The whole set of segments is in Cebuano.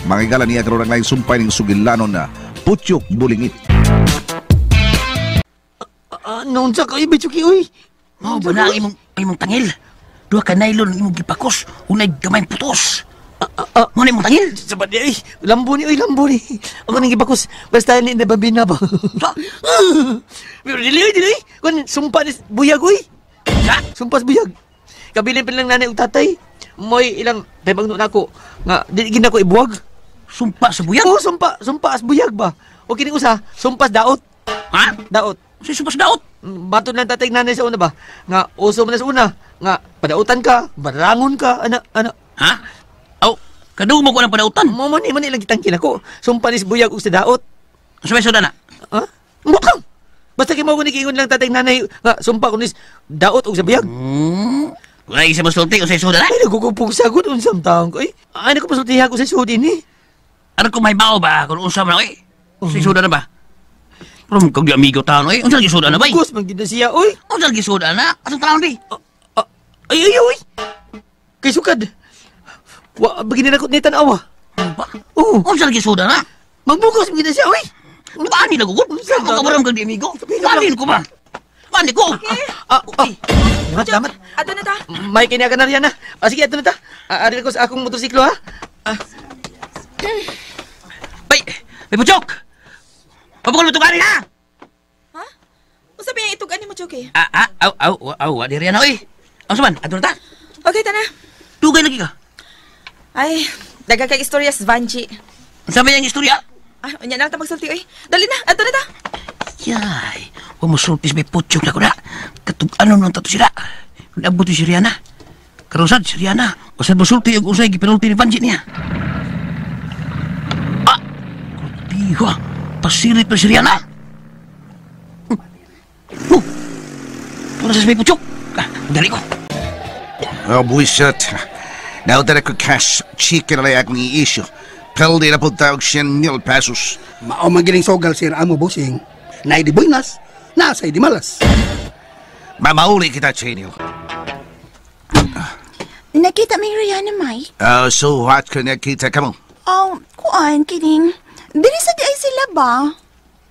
Mangigala niya karon ang laing sumpay ning sugilanon na Putyok Bulingit. Noon sa kayo, Chucky, uy. Mao ba na ang imong tangil? Duha ka nylon ang imong gipakos, unay gamay putos. Mo na imong tangil? Sa ba niya, uy. Lambo ni, uy, lambo ni. Ako nang gipakos. Basta ni nababina ba? Pero dili, uy, dili. Kun, sumpa ni buyag, uy. Sa? Sumpas buyag. Kabilin pa lang nanay ug tatay. Moy ilang pebang na ako nga dili gid nako ibuwag. Sumpa sa buyag? Oh, sumpa, sumpa as buyag ba? O kining usa, sumpas daot. Ha? Daot. Si sumpa sa daot? Bato lang tatay nanay sa una ba? Nga uso man na sa una, nga padautan ka, barangon ka, ana ana. Ha? Aw, kadugmo mo ko ng padautan. Mo mo ni man ilang gitangkin ako. Sumpa ni buyag ug sa daot. Sa may suda na? Ha? Bukang. Basta kay mo ko ni giingon lang tatay nanay nga sumpa ko ni daot ug sa buyag. Wala isa mosulti unsay suda na? Ay, nagkukupog sagot unsam taon ko. Ay, ay nagkupasultihan ko sa sudi ni. Ano kung may bao ba? Kung unsa man oy? Unsay suda na ba? Pero kung di amigo taon oy, unsa lagi suda na bay? Gus man gid na siya oy. Unsa lagi suda na? Asang taon di? Ay ay oy. Kay sukad. Wa bagin na ko ni tan-awa. Ba? Oo. Unsa lagi suda na? Magbugos man gid na siya oy. Paani na gugod? Unsa Ako kabaram kag di amigo. Paani ko ba? Paani ko? Ah. Damat, damat. Ato na ta. May kanya ka na riyan na. Ah, sige, ato na ta. Ah, ari ko sa akong motorsiklo ha. Ah. Bay, may puchok. Pabukol mo tugani ha. Ha? Unsa ba yung itugan nimo, Chucky? Ah, ah, aw, aw, aw, wa diri na oy. Ang suman, ato na ta. Okay, ta na. Dugay lagi ka. Ay, daghang kay istorya sa Vanji. Unsa ba yung istorya? Ah, unya na lang ta magsulti oy. Dali na, ato na ta. Yay, wa mo sultis may puchok na ko na. Katug-anon lang tato sila. Nabot si Rihanna. Karon sad si Rihanna. Usad mo sulti og usay gipenulti ni Vanji niya. Ah, kurtiha. Pasirit pa si Rihanna. Oh, para sa may puchok. Ah, dali ko. Oh, buwisit. Now that I could cash chicken na akong i-issue. Peldi na po tawag siya 1,000 pesos. Mao man gining sugal sir amo bossing. Naay di buenas, nasa di malas. Mamauli kita, Daniel. Nakita mi Rihanna, Mike. So what ka nakita ka mo? Oh, kuan, kining. Dili sa di ay sila ba?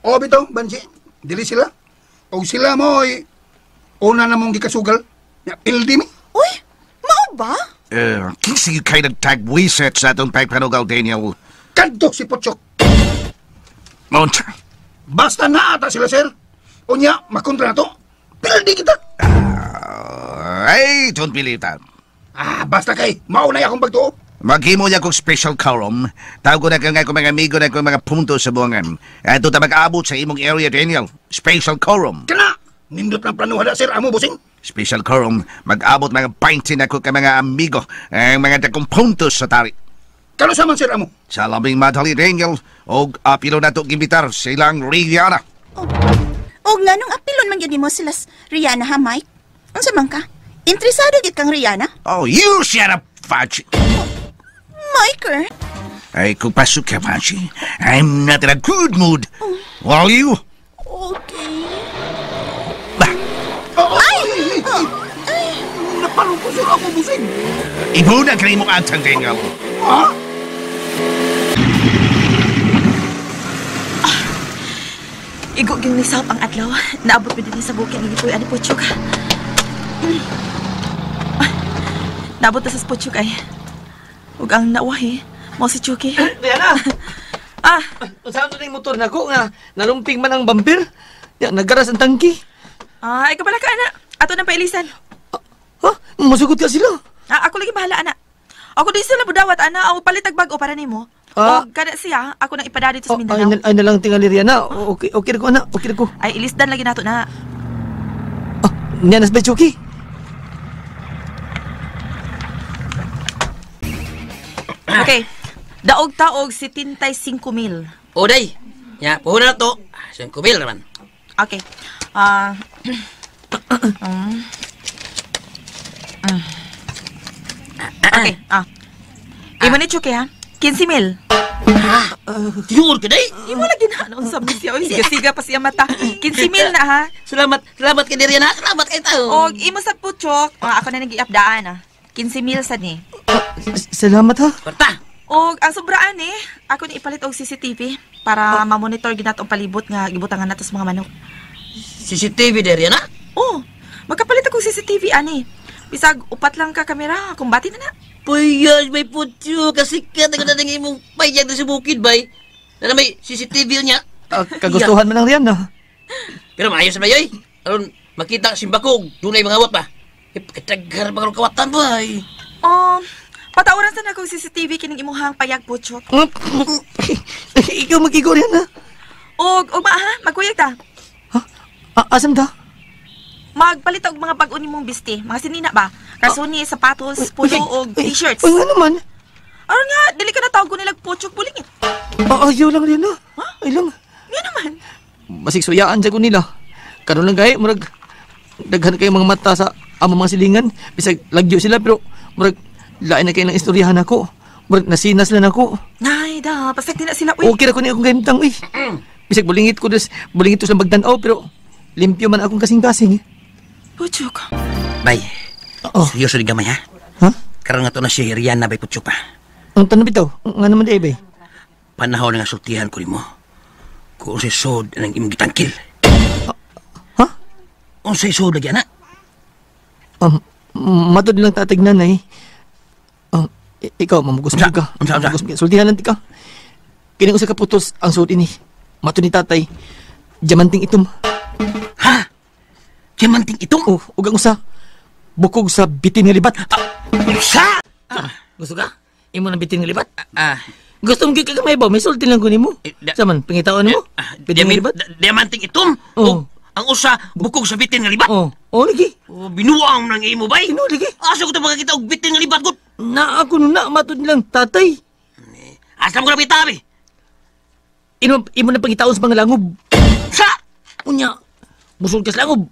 O bitaw, Banji, dili sila. Og sila mo ay una na mong gikasugal. Ya, pildi mi. Uy, mao ba? Kinsa you kind of tag wiset sa atong pagpanugal, Daniel. Kadto si Pochok. Monta. Basta naata sila, sir. Unya, makontra na to. Pildi kita. I don't believe that. Ah, basta kay, mauna akong pagtuo. Maghimo niya kong special quorum. Tawag ko na kang akong mga amigo na akong mga punto sa buwangan. Ato ta mag-abot sa imong area, Daniel. Special quorum. Kana, nindot ng plano hada, sir, amo bossing. Special quorum. Mag-abot mga 20 na ko ka mga amigo. Ang mga dakong punto sa tari. Kano sa man, sir, amo? Sa labing madali, Daniel, og apilo na to gimbitar silang Rihanna. Oh. Og nganong apilon man gyud nimo sila Rihanna ha, Mike? Unsa man ka? Interesado gyud kang Rihanna? Oh, you shut up, Fachi. Mike? Ay, kung pasok ka, Fachi, I'm not in a good mood. Are you? Okay. Bah, Ay! Napalong ko, sir, amo bossing. Ibuna ka imong antang, Daniel. Ha? Igo gyud ni South ang adlaw. Naabot mi dinhi sa bukid nga gipuy ani Puchok. Ah, naabot na sa Puchok ay. Ug ang nauwahi mo si Chucky. Rihanna. Ah, Unsa man ning motor nako nga nalumping man ang bumper. Ya, nagaras ang tangki. Ah, ikaw pala ka ana. Ato nang pailisan. Ha? Masugot ka sila. Ah, ako lagi bahala ana. Ako di sila budawat ana, ako palit og bag-o para nimo. Ah. Og kada siya, ako nang ipada dito sa Oh, ay, Mindanao. na, ay na lang tingali Rihanna. Okay, okay ko ana, okay ko. Ay ilisdan lagi nato na. Ah, niya nas ba Chucky? Okay. Daog taog 75 mil. O day. Ya, puhunan na to. 5 mil naman. Okay. Ah. Okay. Ah. Imo ni Chucky ha. 15 mil. Yur ka day. Imo lagi na anong sa siya. Oy, siga-siga pa siya mata. 15 mil na ha. Salamat, salamat kay Rihanna. Salamat kay tao. Og imo sa Puchok, ah, ako na nag-iapdaan ah. 15 mil sad ni. Salamat ha. Kwarta. Og ang sobraan eh, ako ni ipalit og CCTV para ma-monitor gyud nato ang palibot nga gibutangan nato sa mga manok. CCTV de Rihanna? Oh, magkapalit ako CCTV ani. Bisag upat lang ka kamera, kumbati na na. Puyas, may putyo. Kasi kaya ko na nang imong payag na sa bukid, bay. Na may CCTV niya. Kagustuhan man lang Rihanna. Pero maayos na ba yoy? Aron makita simbako, dunay mga awat ba? Eh, pagkatagar mga kawatan ba? Ay. Oh, patauran sa na kog CCTV kining imuhang payag Puchok. Ikaw mag-igo Rihanna. Og ugma ha, magkuyag ta. Ha? Asam ta? Magpalit og mga bag-o nimong bisti, mga sinina ba? Kasuni, sapatos, pulo og t-shirts. Uy, nga naman. Aron nga, dili ka na tawag ko nilag Puchok bulingit. Ayaw lang Rihanna. Ha? Ay lang. Nga naman. Basig suyaan sa ko nila. Karon lang gay, murag daghan kayo mga mata sa among mga silingan. Bisag lagyo sila pero murag lain na kayo ng istoryahan ako. Murag nasinas lang ako. Nay da, pasag din na sila uy. Okay ra ko ni akong gahimtang uy. Bisag bulingit ko des, bulingit ko silang bagtan-aw pero limpyo man akong kasing-kasing. Puchok. Bay, Oh. seryoso di gamay ha? Ha? Karon nga to na si Rihanna bay putyo pa. Ang tanong bitaw, nga naman di bay. Panahon nga sultihan ko nimo. Kung unsay sod ang imong gitangkil. Ha? Unsay sod lagi ana? Matod lang tatag nanay. Ikaw, mamugos Unsa? ka. Unsa, unsa? Mamugos ka. Sultihan lang ti ka. Kini usa ka putos ang suot ini. Mato ni tatay. Diamanting itom. Ha? Diamanting itom? Oh, ug ang usa bukog sa bitin nga libat. Unsa? Gusto ka? Imo nang bitin nga libat? Ah, Gusto mo gyud ka gamay ba? May sulti lang ko nimo. Eh, Sa man pangitaon nimo? Bitin nga libat? Diamanting itom? Oh. O, ang usa bukog sa bitin nga libat? Oh, oh lagi. Oh, binuang nang imo bay. Ino lagi. Asa ko to makakita og bitin nga libat gud? Na ako no na matod lang tatay. Asa mo na bitabi? Imo imo na pangitaon sa mga langob. Sa? Unya, musul ka sa langob.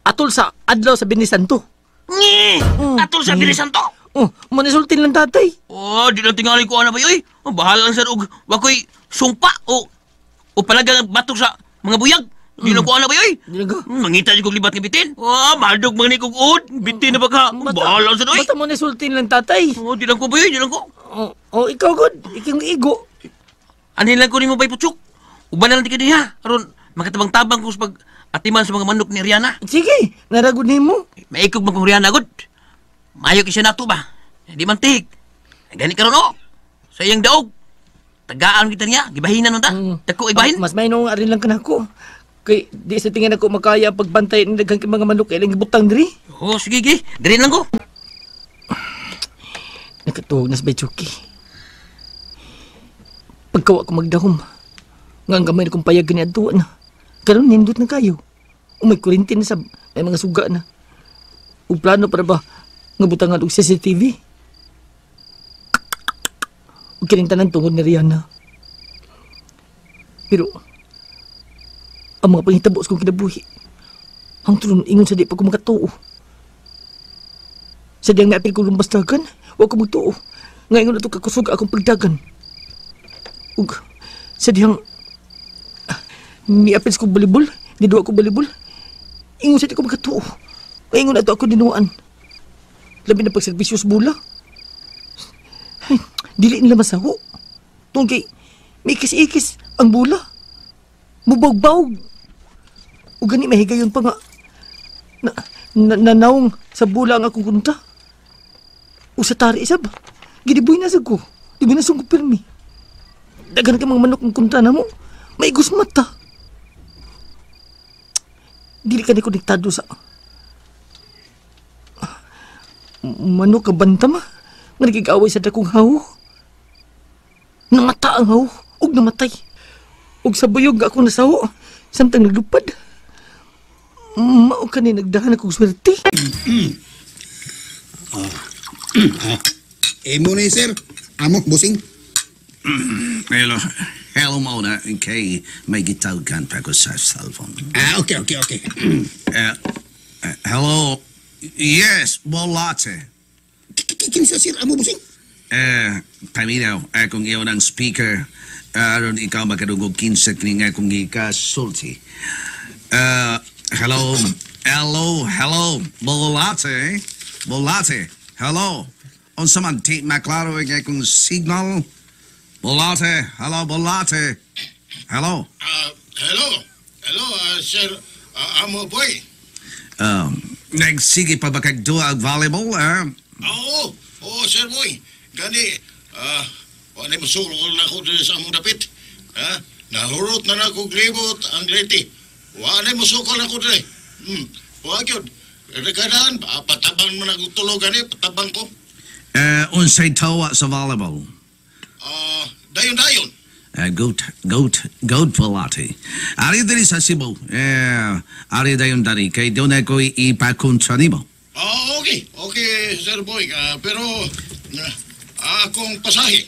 Atol sa adlaw sa Biyernes Santo. Ngi! Mm. Atol sa Biyernes Santo. Oh, manisultin lang tatay. Oh, di lang tingali ko ana ba oy. Oh, bahala lang sir og wakoy sumpa o palagang batok sa mga buyag. Di lang ko ana ba oy. Di lang ka. Mangita jud kog libat nga bitin. Oh, mahaldog man ni kog uod. Bitin na ba ka? Bahala lang sir oy. Basta mo nisultin lang tatay. Oh, di lang ko ba oy, di lang ko. Oh, oh ikaw god, ikaw ang igo. Anhin lang ko nimo bay putsok. Uban na lang di ka diha aron makatabang-tabang ko sa pag atiman sa mga manok ni Rihanna. Sige, naragod nimo. Maikog man kong Rihanna gud. Mayo kay siya nato ba? Di man tihik. Gani karon oh. Sa iyang daog. Tagaan kita niya, gibahinan nun ta. Dako ibahin. Mas may nung arin lang kanako. Kay di sa tingin ako makaya ang pagbantay ng daghang kay mga manok kay ilang gibutang diri. Oh, sige gi. Diri lang ko. Nakatuog na sa Baychuki. Pagkawa ko magdahom, nga ang gamay na kong payag gani adtuan na. Karon nindot na kayo. O may kurinti na sa may mga suga na. O plano para ba nga butangan og CCTV? O kining tanan tungod ni Rihanna. Pero ang mga panghitabo sa kong kinabuhi, hangtod ingon sa di pa ko makatuo. Sa diyang naapil ko lumbastagan, wa ko magtuo. Nga ingon ato kakusog akong pagdagan. Ug sa diyang miapil ko balibol, niduwa ko balibol. Ingon sa di ko makatuo. Nga ingon ato ako dinuan. Labi na pagserbisyo sa bula. Ay, dili nila masaho. Tungkol kay may ikis-ikis ang bula. Mubawg-bawg. Ug gani mahigayon pa nga na, nanawng sa bula ang akong kunta. O sa tari isab, gidiboy na sa ko. Di na sa ko pirmi. Daghan ka mga manok ang kunta na mo. Maigos mata. Dili ka ni konektado sa manok ka bantama nga nagigaway sa dakong hawo. Namata ang hawo ug namatay. Ug sa buyog ako nasawo samtang naglupad. Mao kani nagdahan akong swerte. Imo ni sir. Amo, busing. Hello. Hello muna, kay may gitawagan pa ko sa cellphone. Ah, okay. Hello. Yes, Bolate. Kinsa sir, amo busing? Paminaw, akong iyon ang speaker. Aron ikaw makadungog kinsa kini nga akong ikasulti. Hello, hello, hello, Bolate. Bolate, hello. Unsa man di maklaro ang akong signal? Bulate, hello Bulate. Hello. Hello. Hello, Sir Amo Boy. Nagsige pa ba kag duwa og volleyball, ah? Oo, oo, Sir Boy. Gani, wala mo sulong na ako diri sa among dapit. Ha? Nahurot na na kog libot ang Leyte. Wala mo sukol ako diri. Wa gyud. Rekadaan, patabang mo na kog tulog gani, patabang ko. Unsay tawa sa volleyball? Dayon-dayon. Goat, goat, goat Bulate. Ari diri sa Cebu. Ari dayon dari kay doon ako ipakontra nimo. Ah, okay. Okay, Sir Boy. Pero akong pasahe.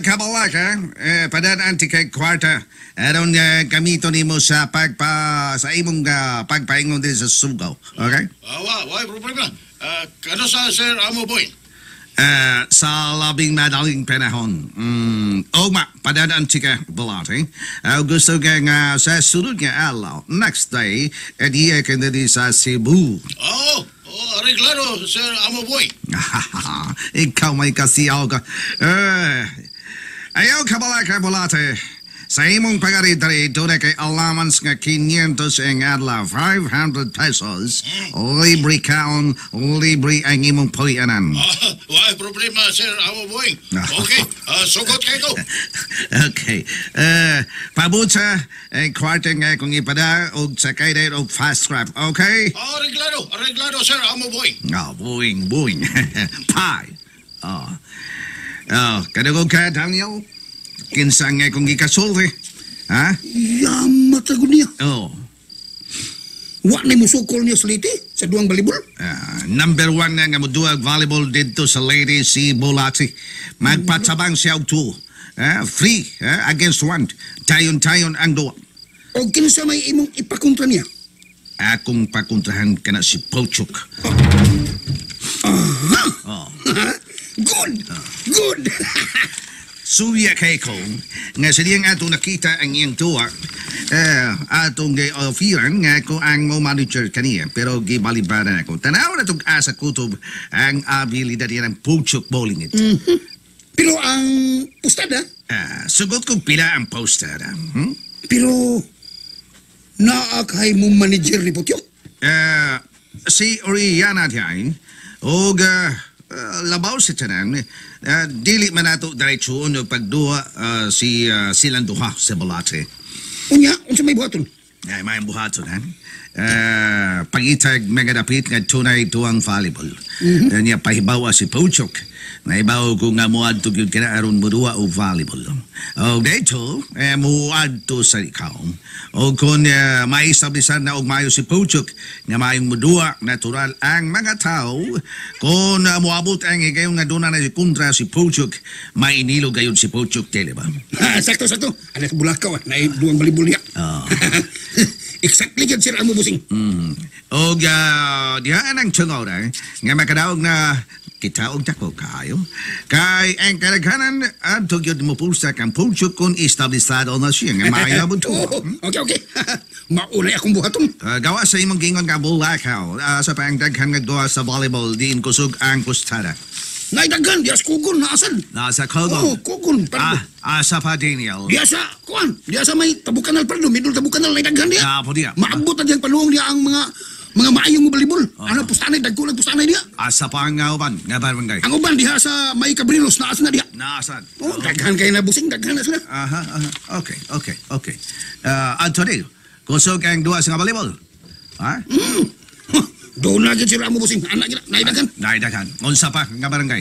Kabala ka. Padan kay kwarta. Aron gamito nimo sa pagpa sa imong pagpaingon din sa Sugaw. Okay? Wa, wa problema. Kano sa Sir Amo Boy? Sa labing madaling panahon. Ugma, padadaan ka, Bulate. Gusto ka nga sa sunod nga adlaw. Next day, di ka na di sa Cebu. Oo, oh, areglado, Sir Amo Boy. Ikaw may kasiyaw ka. Ayaw ka bala ka, Bulate. Sa imong pag-ari-dari, doon kay allowance nga 500 ang adlaw, 500 pesos. Libre kaon, libre ang imong pulianan. Wa problema, Sir Amo Boy. Okay, sugot kay ko. Okay. Pabuta, kwarta nga kung ipada, og sakay dahil og fast trap, okay? Areglado, areglado, Sir Amo Boy. Oh, buing, buing. Pie. Oh. Oh, kadugog ka, Daniel? Kinsa nga kung gikasulti? Ha? Yamat ako niya. Oh. Wa ni musukol niya sa Leyte, sa duang balibol. Number one na nga muduag volleyball dito sa Leyte si Bulati. Magpatabang siya og two. Free against one. Tayon-tayon ang duwa. O kinsa may imong ipakontra niya? Akong pakontrahan ka na si Pochok. Aha! Oh. Good! Good! Suya kay ko nga sa diyang ato nakita ang iyang tuwa, atong gi-offeran nga ko ang mo manager kaniya pero gibalibaran ako. Tanaw na tong asa kutob ang abilidad niya ng Pochok bowling it. Pero ang postada? Sugot ko pila ang postada. Pero naa kay mo manager ni Pochok? Si Rihanna diay og labaw si tanan, dili man nato diretso og pagduha si silang duha sa Bulate. Unya, unsa may buhaton? Ay, may buhaton, ha? Pangitag mga dapit nga tunay tuang volleyball. Niya pahibawa si Pochok. Naibaw ko nga muadto gyud kana aron moduwa og volleyball. Og dito, muadto sa ikaw. O kung maestablisan na og mayo si Pochok nga maayong moduwa, natural ang mga tao kung moabot ang higayon nga doon na si kontra si Pochok, mainilo gayon si Pochok, dili ba? Ha, sakto, sakto. Anak Bulakaw, na duang volleyball niya. Oh. Exactly yan, Sir Amo Busing. Og dihaan ang tungod nga makadaog na kita og dako kayo. Kay ang kadaghanan adto gyud mo pulsa kang Pochok kung establishado na siya nga maayo mo to. Oh, okay, okay. Maunay akong buhaton. Gawa sa imong gingon nga Bulakaw. Sa pang daghan nga duha sa volleyball diin kusog ang postada. Naidaghan, diya sa Kugon, naasan. Nasa Kugon. Oh, Kugon, Pardo. Asa pa, Daniel? Diya sa, kuan, diya sa may Tabukanal, Pardo, middle Tabukanal, naidaghan diya. Ah, po diya. Maabot na diyang paluong niya ang mga maayong volleyball. Ano, pustanay, dagko lang pustanay diya. Asa pa ang uban, nga barangay? Ang uban diha sa may Cabrinos, naas na diha. Naasan? Oh, daghan kayo na busing, daghan na sila. Aha, aha. Okay. Antonio, kusog ang duha sa nga volleyball. Ha? Huh, doon na gid sila mo busing. Anak gid, naidaghan. Naidaghan. Unsa pa nga barangay?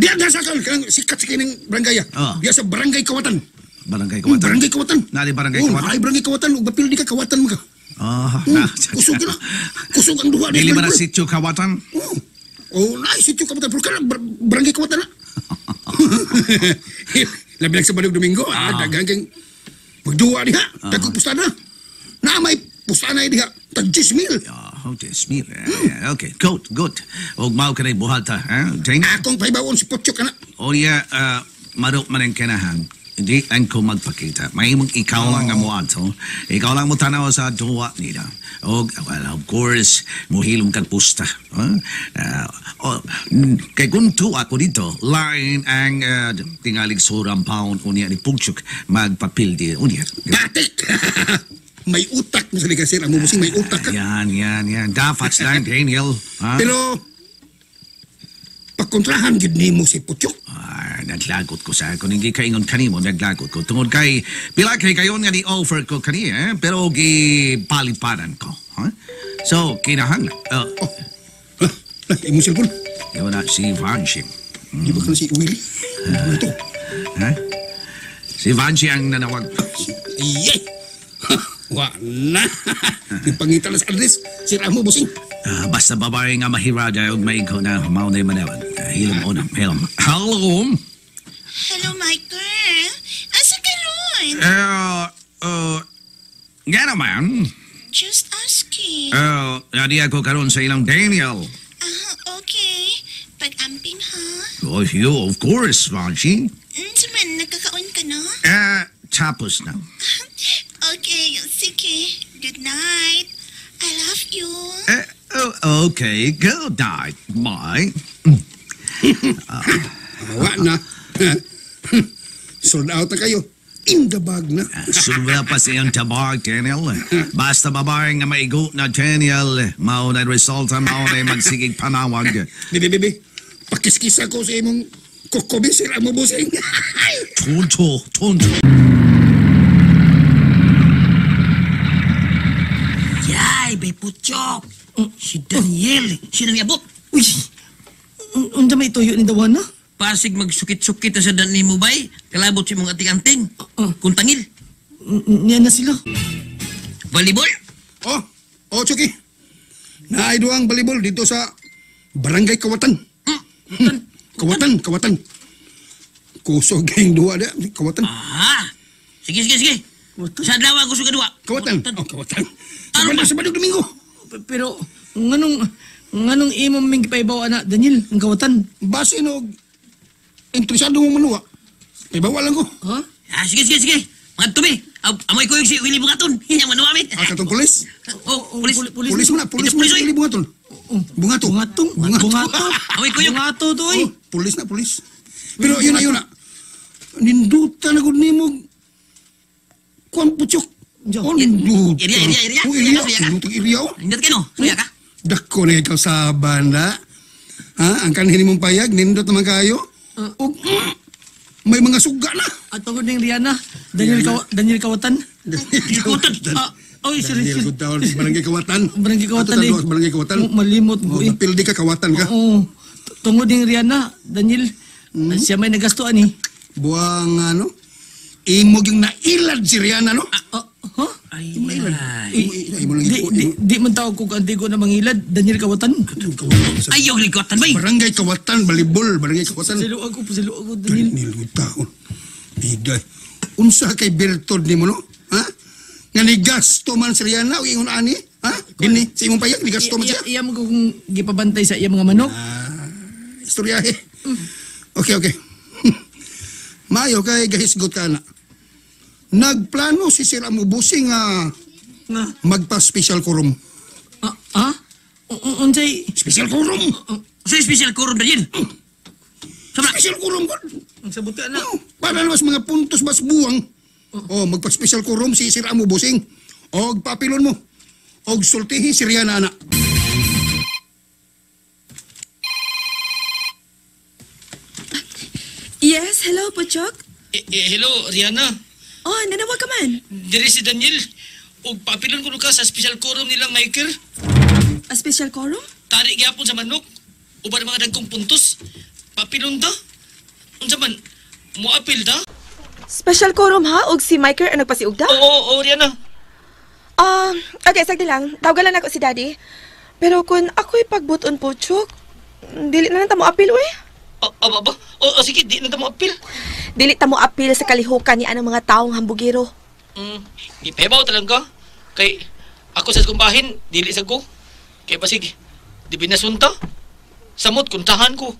Diya diha sa kanang sikat sa kining barangay. Oh. Diya sa Barangay Kawatan. Barangay Kawatan. Barangay Kawatan. Nali Barangay Oh, Kawatan. Naay Barangay Kawatan ug bapil di ka Kawatan mo ka. Kusog na. Kusog ang duha Dili ba na volleyball. sitio Kawatan? Oh. Oh, naay sitio Kawatan pero kanang Barangay Kawatan na. Labi lang sa Badog Domingo, daghan kang magduwa diha, dagkong pustada. Na may pustada diha, tag 10,000. Oh, 10,000. Okay, good, good. Og mao ka na buhata, ha? Ding? Akong pahibawon si Pochok ana. O niya, marok man ang kanahan. Hindi lang ko magpakita. Mahimong ikaw lang ang muadto. Ikaw lang mo tanaw sa duwa nila. O, well, of course, muhilom kag pusta. Huh? Kay kung tuwa ko dito, lain ang tingalig surang pound unya ni Pugchuk magpapildi unya. Batik! May utak mo sa liga, sir. Ang mubusing may utak ka. Yan. Dapat lang, Daniel. Ha? Pero, pagkontrahan gid nimo si Putyok. Ah, naglagot ko sa kung hindi kaingon kanimo, naglagot ko. Tungod kay, pila kay kayon nga ni-offer ko kaniya, eh? Pero gipaliparan ko. Huh? So, kinahanglan. Imong cellphone. Yun na si Vanchi. Di ba ka na si Willie? Ano ito? Ha? Si Vanchi ang nanawag. Iye! Wa na! Ipangita na sa address. Sira mo, busing. Basta babae nga mahirada og maigo na mao na manawag. Hilom una, hilom. Hello? Hello, Michael. Asa ka ron? Nga naman. Just asking. Adi ako karon sa ilang Daniel. Okay. Pag-amping, ha? Oh, you, of course, Vanchi. Unsa man, nagkakaon ka na? Tapos na. Okay, sige. Good night. I love you. Okay, good night. Bye. Wa na. Sold out na kayo. In the bag na. Sulwa pa sa iyong tabag, Daniel. Basta babae nga maigo na, Daniel. Mao na resulta, mao na magsigig panawag. Bibi, bibi. Pakiskisa ko sa imong kokobi, sira mo, busing. Tonto, tonto. Yay, bay Putyok. Si Daniel, siya nang iabot. Uy, unsa may tuyo ni Dawana? Pasig magsukit-sukit na sa dan mo, bay. Kalabot si mong ating-anting. Kung tangil. Niya na sila. Volleyball? Oh, Chucky. Naay duang volleyball dito sa Barangay Kawatan. Kawatan, Kawatan. Kusog kayong duwa da. Kawatan. Ah, sige. Sa adlaw ako sa duwa. Kawatan. Oh, Kawatan. Ano ba? Sa Sabado Domingo. Pero, nganong imong ming gipaibaw ana, Daniel, ang Kawatan? Base no, interesado mong manuwa. Ibawa lang ko. Ha? Ah, sige. Mga tubi. Amoy ko yung si Willie Bungaton. Yang manuwa mi. Ah, katong pulis? Oh, pulis. Pulis mo na, pulis mo na si Willie Bungaton. Bungato. Bungatong. Bungato. Amoy ko yung... Bungato to, oy. Oh, pulis na, pulis. Pero yun na. Ninduta na gud nimo. Kuan Putyok. Oh, ninduta. Iriya. Oh, iriya. Iriya. Nindutang iriya, oh. Nindot kayo, no? Suya ka? Dako na ikaw sa banda. Ha? Ang kanhin mong payag, nindot naman kayo. Og, may mga suga na. At ako ning Rihanna, Daniel Kawatan. Kawatan. Oy, sir, Daniel sir. Gutaon, Barangay Kawatan. Barangay Kawatan, Ato eh. tadwa, Barangay Kawatan. Malimot ko, Oh, eh. napildi ka, Kawatan ka. Oo. Tungod ning Rihanna, Daniel, siya may nagastuan eh. Buwang ano, imog yung nailad si Rihanna, no? Ha? Ay, Imo imo lang Di man tawag ko antigo na mangilad, Daniel Kawatan. Ayaw, Kawatan, bay. Barangay Kawatan, Balibol, Barangay Kawatan. Pasilo ako, Daniel. Daniel Gutaon. Biday. Unsa kay Bertod nimo, no? Ha? Nga ni gasto man si Rihanna o ingon ani? Ha? Dinhi sa imong payag ni gasto man siya. Iya mo kung gipabantay sa iya mga manok. Istoryahe. Okay. Mayo kay gahisgot ka na. Nagplano si Sir Amubusing nga Nga. magpa-special quorum. Ah? Unsay Special quorum. Sa special quorum, Daniel. Sama. Special quorum god. Ang sabot ka na. Oh, para mas mga puntos mas buwang. Oh, magpa-special quorum si Sir Amubusing. Og papilon mo. Og sultihi si Rihanna ana. Yes, hello, Puchok. Hello, Rihanna. Oh, nanawag ka man. Diri si Daniel. Og papilon ko ka sa special quorum nilang Michael. A special quorum? Tari gyapon sa manok. Uban mga dagkong puntos. Papilon ta. Unsa man? Moapil ta? Special quorum ha? Og si Michael ang nagpasiugda? Oo, Rihanna. Okay, sagdi lang. Tawagan lang ako si Daddy. Pero kung ako'y pagbuton, Puchok, dili na lang ta mo apil, uy. Aba, aba. O, sige, di na ta mo apil. Dili ta mo apil sa kalihukan ni anang mga taong hambugero. Gipebaw talaga. Kay ako sa kumbahin, dili sa ko. Kay basig, di binasunta. Samot kuntahan ko.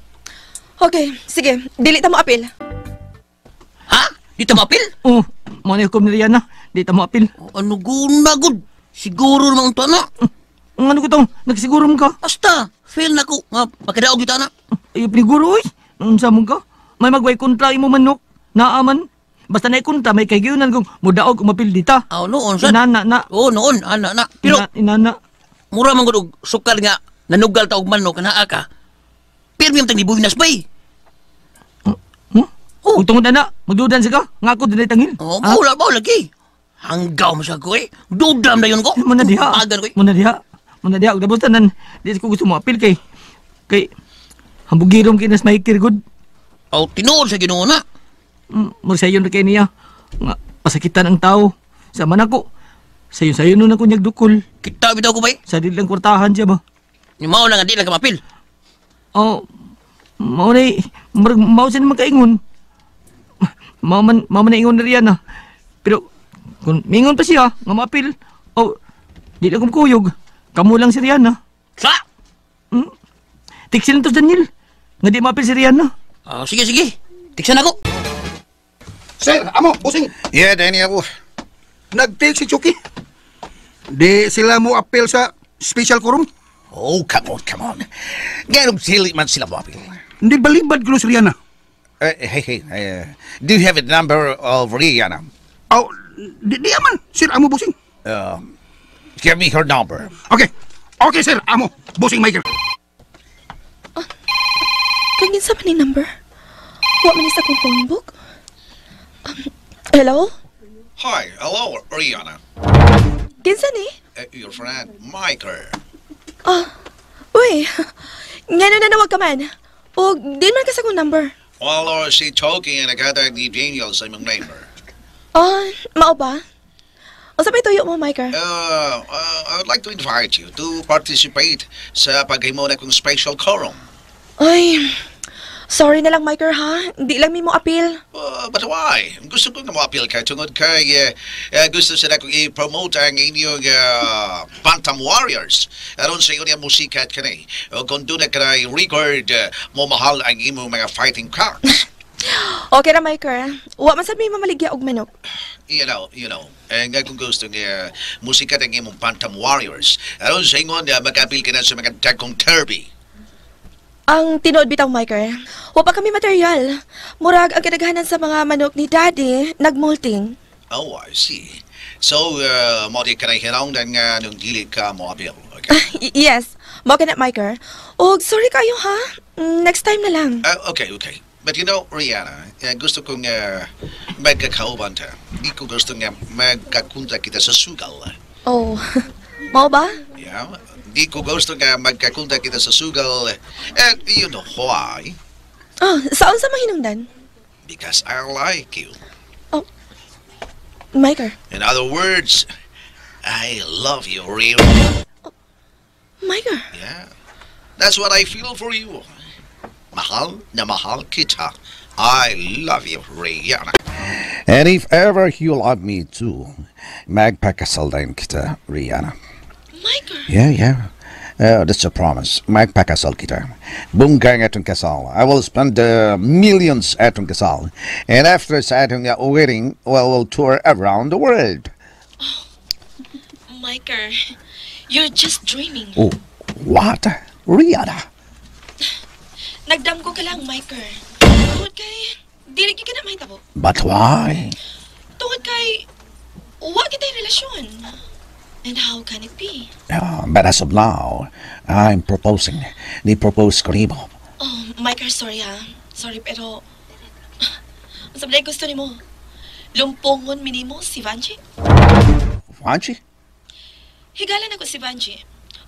Okay, sige. Dili ta mo apil. Ha? Di ta maapil? Oh, mo na hukom ni Rihanna. Di ta mo apil. Oh, ano guna gud? Siguro naman unta na. Ang ano ko tong, nagsiguro mo ka. Basta, fail na ko. Nga, makadaog yun na. Ay, piniguro, oy. Unsa mo ka? May magway kontra imo manok. Naaman. Basta na kontra, may kagyunan kung mudaog o mapil dita. Aw, noon, sad. Inana na. Oo, noon, ana na. Pero, Inana. Mura man gud og sukal nga, nanugal ta og manok, kanaa ka. Pirmi ang tang nibuhinas bay. Huh? Oh. Tungod ana, magdudan siya ka. Nga ako dinay tangil. Oh, mao mao lagi. Hanggaw mo sa ko eh. Dudam na yun ko. Muna diha. Agan ko eh. Muna diha. Muna diha. Ug tapos tanan, di ko gusto mo apil kay kay hambugirom kay nas maikir gud. Aw, tinuod sa Ginoo na. Mo sayon ra kay niya. Nga pasakitan ang tao. Sa man ako. Sayon-sayon nun ako niyag dukol. Kita bitaw ko bay. Sa di lang kwartahan siya ba. Ni mao lang nga di lang ka mapil. Oh, mao na murag mao siya naman kaingon. Mao man na ingon na riyan ah. Pero kung mingon pa siya nga maapil, oh, di lang kuyog. Kamo lang si Rihanna. Sa? Tiksin to Daniel. Nga di maapil si Rihanna. Ah, sige sige. Tiksan ako. Sir, amo, busing. Yeah, Daniel. Nag-take si Chucky. Di sila mo appeal sa special quorum. Oh, come on, come on. Ganong sili man sila mo apil. Hindi balibad ko si Rihanna. Hey, hey, do you have a number of Rihanna? Oh, di man. Sir, amo, busing. Give me her number. Okay. Okay, sir, amo. Busing Michael. Kang sa man ni number? Wa man ni sa akong phone book? Hello? Hi, hello, Rihanna. Kinsa ni? Your friend, Michael. Ah, uy. Ngano nanawag ka man? O, di man ka sa akong number. Well, si Toki ang naghatag ni Daniel sa imong number. Ah, mao ba? Unsa may tuyo mo, Michael? I would like to invite you to participate sa paghimo na kong special quorum. Ay, sorry na lang, Michael, ha? Di lang mi mo apil. But why? Gusto ko nga mo-appeal kay tungod kay gusto sila kong i-promote ang inyong Bantam Warriors. Aron sa inyo musika at kanay. O kung doon na kanay record mo mahal ang imong mga fighting cocks. Okay ra, Michael. Wa man sad mi mamaligya og manok. You know, nga kung gusto nga musika ang imong Bantam Warriors. Aron sa ingon mag-appeal ka na sa mga dagkong derby. Ang tinuod bitaw, Michael. Wa pa kami material. Murag ang kadaghanan sa mga manok ni Daddy nagmolting. Oh, I see. So, mo di ka na hinangdan nga nung dili ka mo appeal. Okay? Yes. Mao ka na, Michael. Og sorry kayo ha. Next time na lang. Okay. But you know, Rihanna, gusto kong magkakauban ta. Di ko gusto nga magkakunta kita sa sugal. Oh. Mao ba? Yeah? Di ko gusto nga magkakunta kita sa sugal. And you know why? Ah, saan sa mahinungdan? Because I like you. Michael. In other words, I love you, Rihanna. Michael. Yeah. That's what I feel for you. Mahal na mahal kita. I love you, Rihanna. And if ever you love me too, magpakasal din kita, Rihanna. Michael. Yeah. That's a promise. Magpakasal kita. Bongga ang atong kasal. I will spend millions atong kasal. And after sa atong wedding, well, we'll tour around the world. Michael, you're just dreaming. Oh, what? Rihanna? Nagdamgo ka lang, Michael. Tungod kay, dili gyud ka na mahitabo. But why? Tungod kay, wa kita'y relasyon. And how can it be? But as of now, I'm proposing. Ni-propose ko nimo. Oh, Michael, sorry ha. Sorry, pero ang sabi gusto nimo, lumpongon minimo si Vanji? Vanji? Higala na ko si Vanji.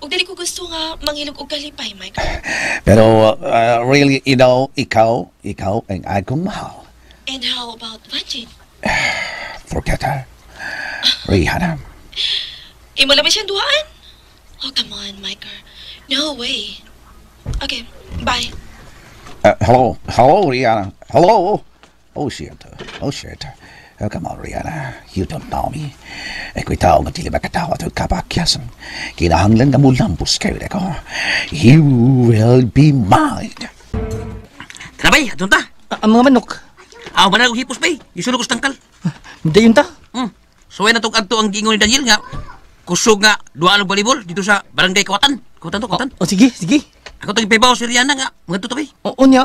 Ug dili ko gusto nga mangilog og kalipay, Michael. Pero really, you know, ikaw ang akong mahal. And how about Vanji? Forget her. Rihanna. Imo lang ba siyang duhaan? Oh, come on, Michael. No way. Okay, bye. Hello, hello, Rihanna. Hello. Oh shit. Oh shit. Oh, come on, Rihanna. You don't know me. Ako'y tao nga dili makatawat og kapakyasan. Kinahanglan nga mulampos kayo nako. You will be mine. Tara bay, adto ta. Ang mga manok. Aw, manag og hipos bay. Gisulog ko sa tangkal. Dayon ta. Suway na tong adto ang giingon ni Daniel nga kusog nga duha og volleyball dito sa Barangay Kawatan. Kawatan to, Kawatan. O sige, sige. Ako tong ipahibaw si Rihanna nga mangadto ta bay. O nya.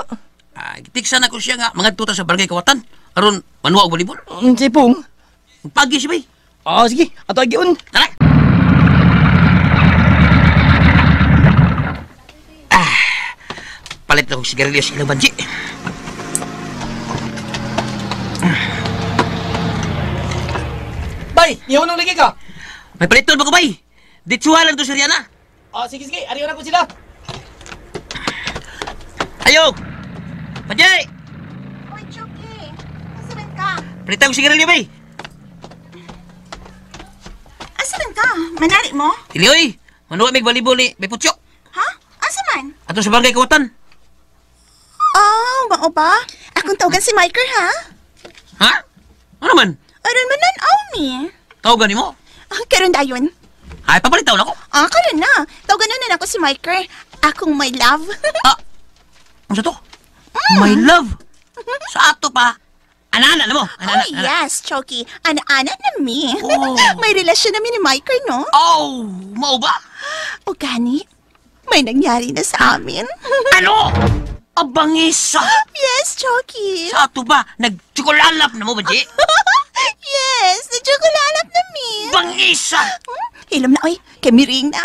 Ah, gitiksan ako siya nga mangadto ta sa Barangay Kawatan aron manuwa og volleyball. Unsay pong? Pagi siya bay. Ah, sige, ato agiun. Tara. Ah, palit na kong sigarilyo sa ilang banji. Bay, ihaw nang lagi ka. May paliton ba ko bay? Ditsuha lang to si Rihanna. Ah, sige, sige, ariyo na ko sila. Ayo! Banji! Oy, Chucky. Asa man ka? Palitan kong sigarilyo bay. Asa man ka? Manari mo? Dili oy, manuwa mig volleyball ni Bay Putyok. Ha? Asa man? Ato sa Barangay Kawatan. Oh, mao ba? Akong tawagan si Michael, ha? Ha? Ano man? Aron man nan-aw mi. Tawagan nimo? Ah, karon dayon. Ay, papalitaw na ako. Ah, karon na. Tawagan na na ako si Michael. Akong my love. Ah, ano sa to? My love. Sa ato pa. Ana-ana na mo. Ana-ana. Oh, yes, Chucky. Ana-ana na mi. Oh. May relasyon na mi ni Michael, no? Oh, mao ba? O gani, may nangyari na sa amin. Ano? Abangisa. Yes, Chucky. Sa ato ba? Nagtsukulalap na mo ba, Ji? Yes, nagtsukulalap na mi. Bangisa. Hilom na, oy. Kami ring na.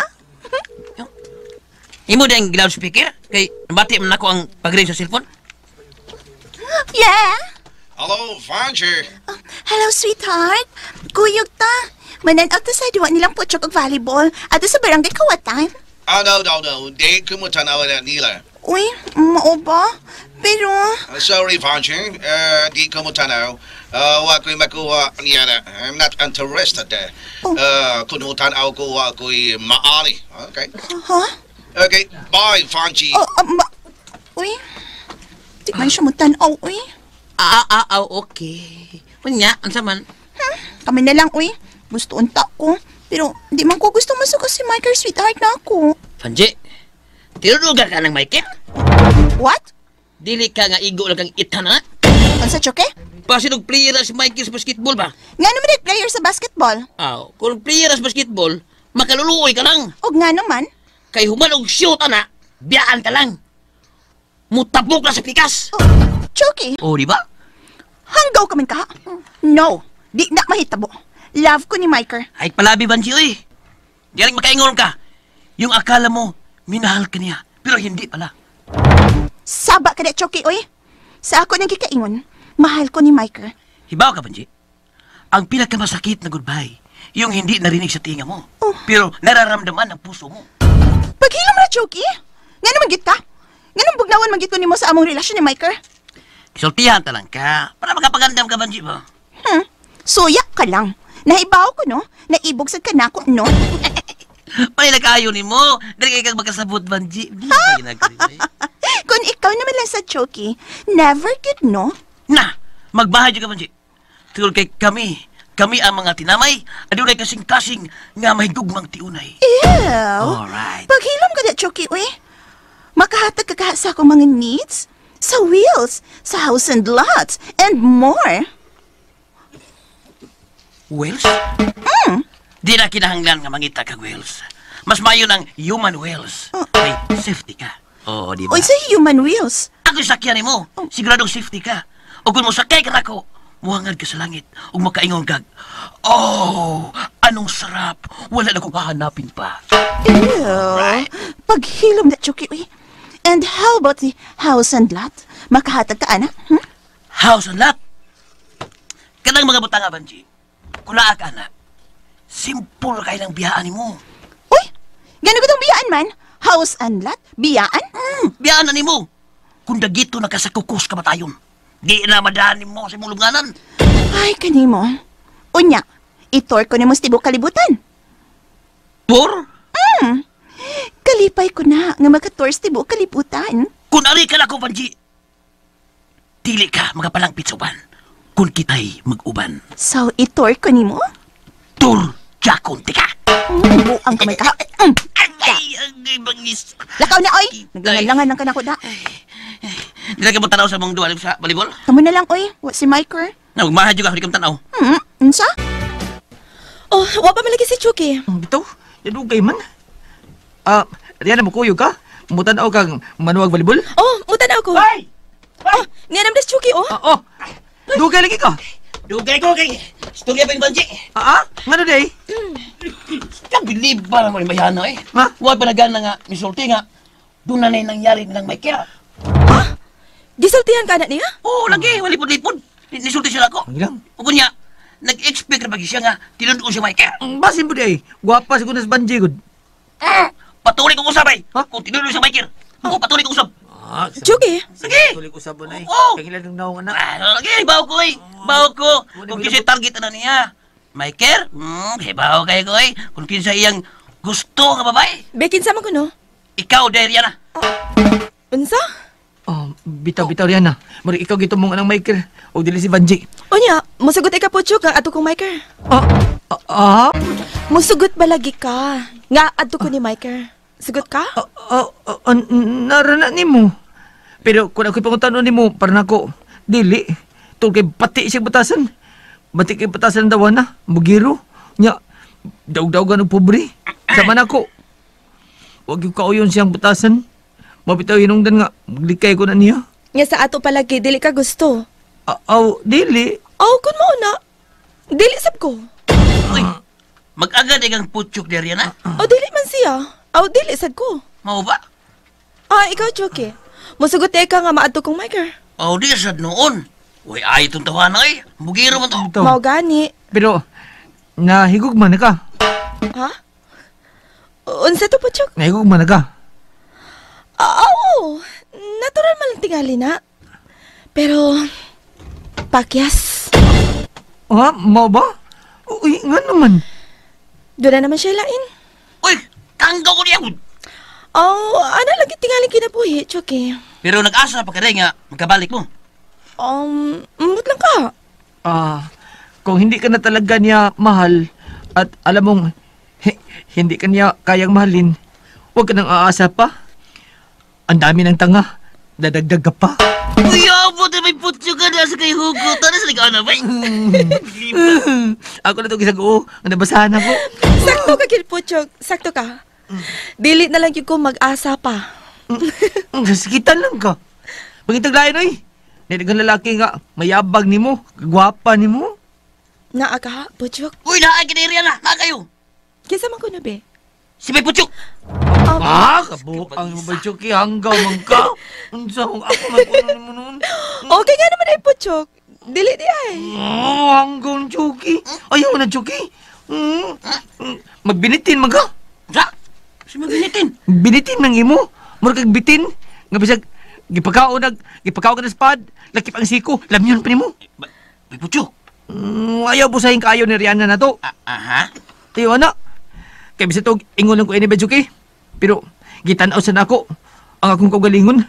Imo din ang loudspeaker? Kay nabati man ako ang pag-ring sa cellphone. Yeah. Hello, Vanji. Oh, hello, sweetheart. Kuyog ta. Mananaw ta sa duwa nilang putsyok og volleyball. Ato sa Barangay Kawatan. Ah, no, no, no. Di ko mo tanawa na nila. Uy, mao ba? Pero, Sorry, Vanji. Di ko mo tanaw. Wa ko'y makuha niya na. I'm not interested. Oh. Kung tanaw ko, wa ko'y maali. Okay? Ha? Okay, bye, Vanji. Oh, uy, di man siya mo tanaw, uy. Okay. Unya, unsa man? Kami na lang, uy. Gusto unta ko. Pero, di man ko gusto masuko si Michael, sweetheart na ako. Vanji, tinuduga ka ng Michael? What? Dili ka nga igo lang kang itan, ha? Unsa, Choke? Pasin og player si Michael sa basketball ba? Nga naman nag-player sa basketball. Aw, kung player sa basketball, makaluluoy ka lang. Og nga naman. Kay human og shoot ana, biyaan ka lang. Mutabok na sa pikas. Oh, Choke. Oh, di ba? Hanggaw ka man ka. No, di na mahitabo. Love ko ni Michael. Ay, palabi, Banji, oy. Di rin makaingon ka. Yung akala mo, minahal ka niya. Pero hindi pala. Saba ka na, Choki, oy. Sa ako nang gikaingon, mahal ko ni Michael. Hibaw ka, Banji. Ang pinakamasakit na goodbye, yung hindi narinig sa tinga mo. Oh. Pero nararamdaman ng puso mo. Paghilom ra, Choki. Nga naman git ka? Nga nang bugnawan man git ko nimo sa among relasyon ni Michael? Kisultihan ta lang ka. Para makapagandam ka, Banji ba? Suya ka lang. Nahibaw ko, no? Naibog sa kanako, no? May nag-ayo ni mo. Dali kay kang makasabot, Banji. Di ba ginagawa? Kung ikaw naman lang sa Choki, never good, no? Na! Magbahay ka, Banji. Tungkol kay kami, kami ang mga tinamay, adunay kasing-kasing nga may gugmang tiunay. Ew! Alright. Paghilom ka na, Choki, uy. Makahatag ka ka sa akong mga needs, sa wheels, sa house and lots, and more. Wheels? Di na kinahanglan nga mangita kag wheels. Mas mayo ng human wheels. Ay, safety ka. Oo, di ba? Uy, sa human wheels. Ako sakyan mo. Siguradong safety ka. O kung mosakay ka nako, muhangad ka sa langit ug makaingon kag, oh, anong sarap. Wala na kong hahanapin pa. Ew. Paghilom na, Chucky, uy. And how about the house and lot? Makahatag ka, ana? House and lot? Kanang mga butanga, Banji. Kung naa ka, ana, simple kay lang biyaan nimo. Uy, gano'n ko itong biyaan man? House and lot? Biyaan? Biyaan na nimo. Kung dagito na ka sa kukos kamatayon, di na madaan nimo sa imong lubnganan. Ay, kanimo. Unya, itor ko nimo sa tibok kalibutan. Tour? Kalipay ko na nga makatour sa tibok kalibutan. Kung ari ka na ko, Banji, dili ka magapalangpit sa uban. Kung kita'y mag-uban. So, itor ko nimo? Tour, jakon tika. Buang kamay ka. Ay, ay, bangis. Lakaw na, oy! Naglangan-langan lang ka na ko da. Dili ka mo tanaw sa mong duwa sa volleyball? Kamo na lang, oy. Wa si Mike, Na, magmahad juga, hindi ka mo tanaw. Unsa? Oh, wa pa man lagi si Chucky. Bitaw, nadugay man. Ah, Rihanna, mukuyog ka? Mutanaw kang manuwag volleyball? Oh, mutanaw ko. Ay! Oh, niya naman si Chucky, oh. Ah, oh, dugay lagi ka? Dugay ko kay istorya pa yung Banji. Ah, ah, ngano day? Kabilib ba naman yung bayana eh? Ha? Huwag pa nagana nga, misulti nga. Doon na na yung nangyari nilang may kaya. Gisultihan ka na niya? Oo, lagi, walipod-lipod. Nisulti sila ko. Ang ilang? Ug niya, nag-expect na pag siya nga, tinunoon siya may kaya. Ang basin po day, gwapa siguro na sa Banji, gud. Patuloy kong usap eh. Ha? Kung tinunoon siya may kaya. Oo, patuloy kong usap. Ah, Chucky. Sige! Tuloy ko sa bunay. Oo. Kaya ilan ng naong anak. Ah, lagi, bawo ko eh. Bawo ko. Kung kinsa target na niya. Michael, bawo kayo ko eh. Kung kinsa iyang gusto nga babae. Bekin sa man ko, no? Ikaw, dahil yan na. Unsa? Oh, bitaw, bitaw, Rihanna. Mari ikaw gito mong anang Michael. O dili si Banji. Unya, musugot ka po, Chuk, nga ato kong Michael. Ah, ah, ah, Musugot ba lagi ka? Nga adto ko ni Michael. Sugot ka? ah, ah, ah, narana nimo. Pero kung ako'y pangutano nimo, para nako, dili. Tungkol kay pati siya batasan. Bati kay batasan ang dawana, bugiro. Nya, daog-daogan og pobre. Sama nako. Wag yung kauyon siyang batasan. Mabitaw hinungdan nga, maglikay ko na niya. Nga sa ato palagi, dili ka gusto. Ah, aw, dili. Aw, kun mo na. Dili sab ko. Uy, mag-agad ikang putyok dahil yan na. O dili man siya. Aw, dili sad ko. Mao ba? Ah, ikaw, Chucky. Musugot ka nga maadto kong Michael. Oh, di sad noon. Uy, ay itong tawana eh. Bugiro man to. Bitaw. Mao gani. Pero, nahigugma na ka. Ha? Unsa to po, Chuk? Nahigugma na ka. Ah, oo. Natural man lang tingali na. Pero, pakyas. Ha? Mao ba? Uy, nga naman. Doon na naman siya lain. Uy, kanggaw ko niya. Oh, ano lagi tingali kinabuhi, Chucky? Pero nag-asa pa ka rin nga, magkabalik mo. Umot lang ka. Ah, kung hindi ka na talaga niya mahal at alam mong hindi ka niya kayang mahalin, huwag ka nang aasa pa. Ang dami ng tanga, dadagdag ka pa. Uy, abot na may putyo ka na sa kay Hugo. Tara sa ligaw na ba? Ako na ito kisag-oo, ang nabasahan ako. Sakto ka, Kilpuchok. Sakto ka. Dili na lang yung ko mag-asa pa. Sakitan lang ka. Pagitaglayan oy. Niligang lalaki nga, mayabag nimo, kagwapa nimo. Naa ka, Puchok. Uy, naay kiniriya na. Naa kayo. Kinsa man ko na, be? Si may putyok. Ah, kabuok ang imong Chucky, hanggaw man ka. Unsa kung ako magpuno nimo noon? Okay nga naman ay, Puchok. Dili di ay. Oh, hanggaw ni Chucky. Ayaw na, Chucky. Magbinitin man ka. Sa? Si magbinitin. Binitin ng imo. Murag kag bitin. Nga bisag gipakaon nag gipakaon ka ng spad, lakip ang siko, lamyon pa nimo. May putyok. Ayaw busahin kaayo ni Rihanna na to. Ah, aha. Tiyo na. Kay bisag tog ingon lang ko ini Chucky. Pero gitan-aw sa nako ang akong kaugalingon.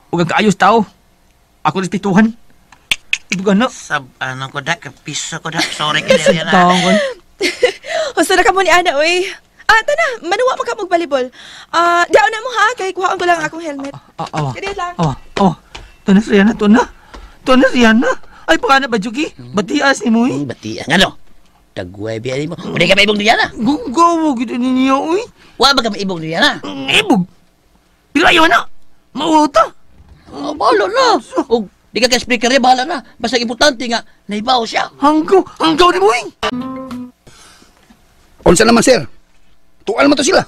Ug ang kaayos tao. Ako respituhan. Ibugan na. Sab, ano ko da, kapiso ko da. Sorry kiniriya na. Tangon. Husto na ka mo ni Ana, oy. Ah, tana, manuwa man ka magbalibol. Ah, diaon na mo ha, kay kuhaon ko lang ang akong helmet. Ah, awa. Kaya lang. Awa, awa. Tuon na si Rihanna, tuon na. Tuon na si Rihanna. Ay, pakana ba, Chucky? Batias ni mo, eh. Bati, ang ano? Tagway biya mo. Uli ka maibog ni Rihanna. Gunggawa gito ninyo, uy. Wa ba ka maibog ni Rihanna? Ibog. Pero ayaw na. Mauta. Oh, bahala na. Og di ka ka-speaker niya, bahala na. Basta importante nga, naibaw siya. Hanggaw, hanggaw ni mo, eh. Unsa naman, sir? Tual mo to sila.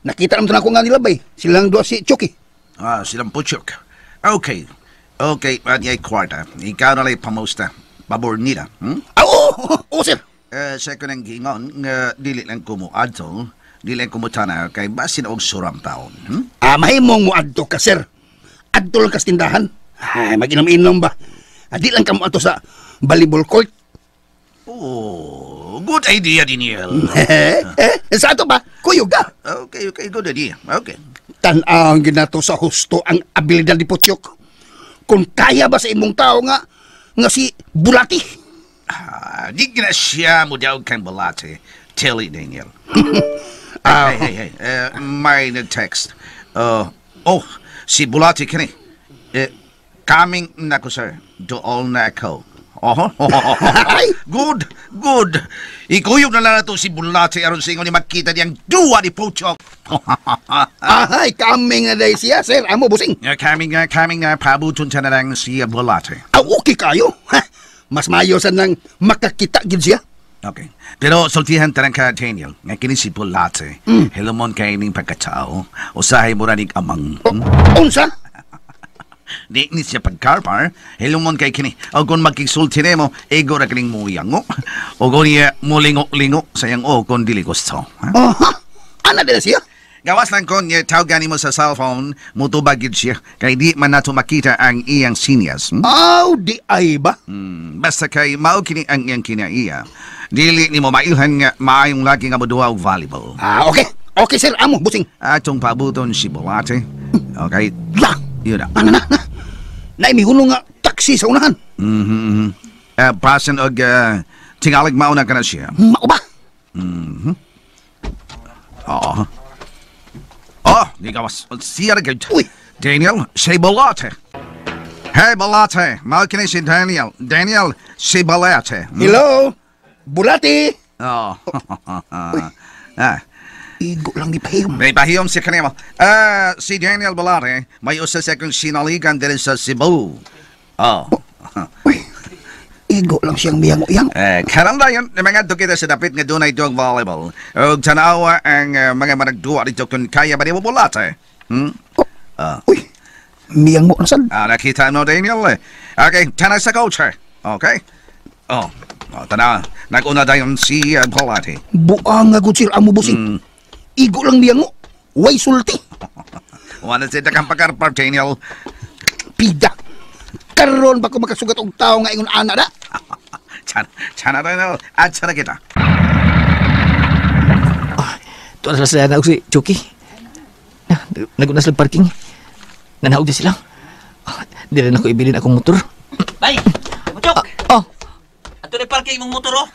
Nakita naman to na ako nga nila, bay. Silang duha si Chucky. Ah, silang Puchok. Okay. Okay, at yay kwarta. Ikaw na lang pamusta. Pabor nila. Ah, oo, oo, sir. Sa ko nang gingon, nga dili lang kumuadto, dili lang kumutana kay basin og suram taon. Ah, mahimong mo adto ka, sir. Adto lang kas tindahan. Ay, mag-inom-inom ba? Ah, di lang ka mo adto sa volleyball court. Oh, good idea, Daniel. Sa ato ba? Kuyog ka. Okay, okay, good idea. Okay. Tan-ang ginato sa husto ang abilidad ni Putyok. Kung kaya ba sa imong tao nga si Bulati? Ah, di na siya mo daw kang Bulati. Tell it, Daniel. Ah, Hey, hey, hey. May nag-text. Oh, si Bulati kini. Coming na ko, sir. Dool na ako. Oh, good, good. Ikuyog na lang na to si Bulate aron sa ingon ni makita niyang duwa ni Puchok. Ahay, coming na day siya, sir. Amo, busing. Coming na, coming na. Pabuton siya na lang si Bulate. Ah, okay kayo. Ha? Mas maayo sa nang makakita gid siya. Okay. Pero sultihan tanang ka, Daniel. Nga kini si Bulate. Hilumon kay ning pagkatao. Usahay mo ning amang. Unsa? Di ni siya pagkarpar. Hilumon kay kini. O kung magkisulti nimo, ego ra kining muyango. O kung niya mulingo-lingo sa iyang o kung dili gusto. Ha? Oh, ha? Ana din siya? Gawas lang kon niya tawgan nimo sa cellphone, mutubag gid siya. Kay di man nato makita ang iyang sinyas. Aw, di ay ba? Basta kay mao kini ang iyang kinaiya. Dili nimo mailhan nga maayong lagi nga moduha og volleyball. Ah, okay. Okay, sir. Amo, busing. Atong pabuton si Bulate. Okay. La! Yun na. Ana na, na. Naimihulong nga taxi sa unahan. Pasan og tingalig mauna ka na siya. Mao ba? Oo. Oh, di gawas. Siya ra gyud. Uy. Daniel, si Bulate. Hey, Bulate. Mao kini si Daniel. Daniel, si Bulate. Hello? Bulate! Oh. Ah. Igo lang ni Pahiyom. May pahiyom si kanimo. Si Daniel Bulate, may usa sa akong sinaligan diri sa Cebu. Oh. Uy, igo lang siyang miyang-uyang. Karon dayon, mga kita sa dapit nga dunay duwang volleyball. Og tanawa ang mga managduwa dito kung kaya ba nimo Bulate. Oh. Uy, miyang mo na sad. Nakita mo, Daniel. Okay, tanaw sa coach. Okay? Oh, tanaw. Nag-una dayon si Bulate. Buang nga gud sir amo busing. Igo lang miyang mo. Way sulti. Wala siya kang pagkarpar, Daniel. Pida. Karon ba ko makasugat og tao nga ingon ana da? Chana, Daniel. At sana kita. Tuwa na sila na si Chucky. Naguna sila parking. Nanaog di sila. Di rin ako ibilin akong motor. Bay, Puchok. Oh. Ato na parking mong motor oh.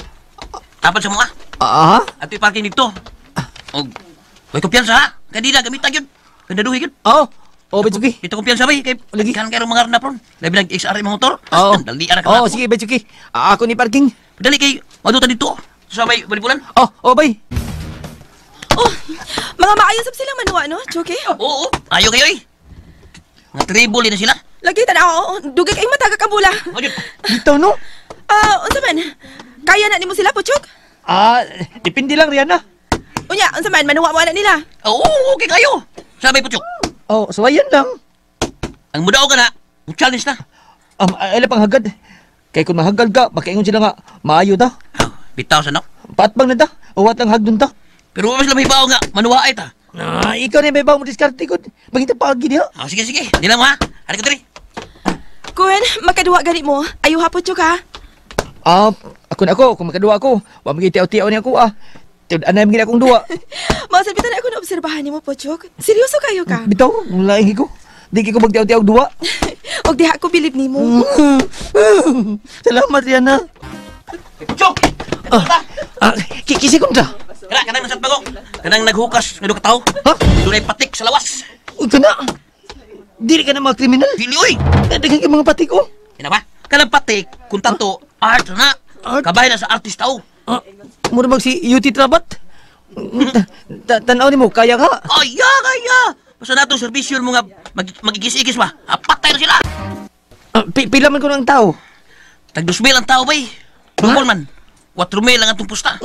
Tapad sa mga. Ah? Ato parking dito. Og may kumpiyansa ha. Kanina gamit gyud. Kandaduhi gyud. Oh. Oh, bay Chucky. Dito kumpiyansa bay kay Lagi. kan kayo mga arna pron. Labi nag XR imong motor. Oo. Dali ara ka. Oh, sige bay Chucky. Ako ni parking. Dali kay maduta dito. Sa may balibulan. Oh, oh bay. Oh, mga maayo sab silang manuwa, no, Chucky? Oo, ayo kayo eh. Mga tribol na sila. Lagi tanaw, dugay kay matagak ang bula. O, yun. Dito no? Unsa man? Kaya na nimo sila, Puchok? Depende lang Rihanna. Unya, unsa man manuwa mo na nila? Oo, okay kayo. Sa may Puchok. Oh, sawayan lang. Ang mudaw ka na, challenge na. Ala pang hagad. Kay kung mahagad ka, makaingon sila nga maayo ta. Oh, bitaw sa no. Paatbang na ta. Uwat lang hagdon ta. Pero mas lamay bawo nga, manuwa ay ta. Ikaw na may bawo mo diskarte ko. Bangita paagi diha. Oh, sige, sige. Di lang mo ha. Halika diri. Kun, makaduwa gani mo. Ayo ha, Puchok ha. Ako na ako. Kung makaduwa ako, wa magitiaw-tiaw niya ako ah. Tiod anay magin akong duwa. Masalpitan na ako na obserbahan nimo, Puchok. Seryoso kayo ka? Bitaw, laing ko. Di ko magtiaw-tiaw duwa. Og diha ko bilib nimo. Salamat, Rihanna. Puchok! Kisi ko ta. Kana, kanang nasat bago. Kanang naghukas, nga duha ka tawo. Ha? Dunay patik sa lawas. Uy, kana. Dili ka na mga kriminal. Dili, uy! Daghan kay mga patik, oh. Ina ba? Kanang patik, kung tanto, art na. Art? Kabahin na sa artist tao. Mura mag si UT Trabat. Tanaw nimo, kaya ka. Kaya, kaya! Basta na itong serbisyo mo nga magigis-igis ba? Patay na sila! Pila man ko ng tao? Tag 2,000 ang tao, bay. Tungkol man. 4,000 lang atong pusta.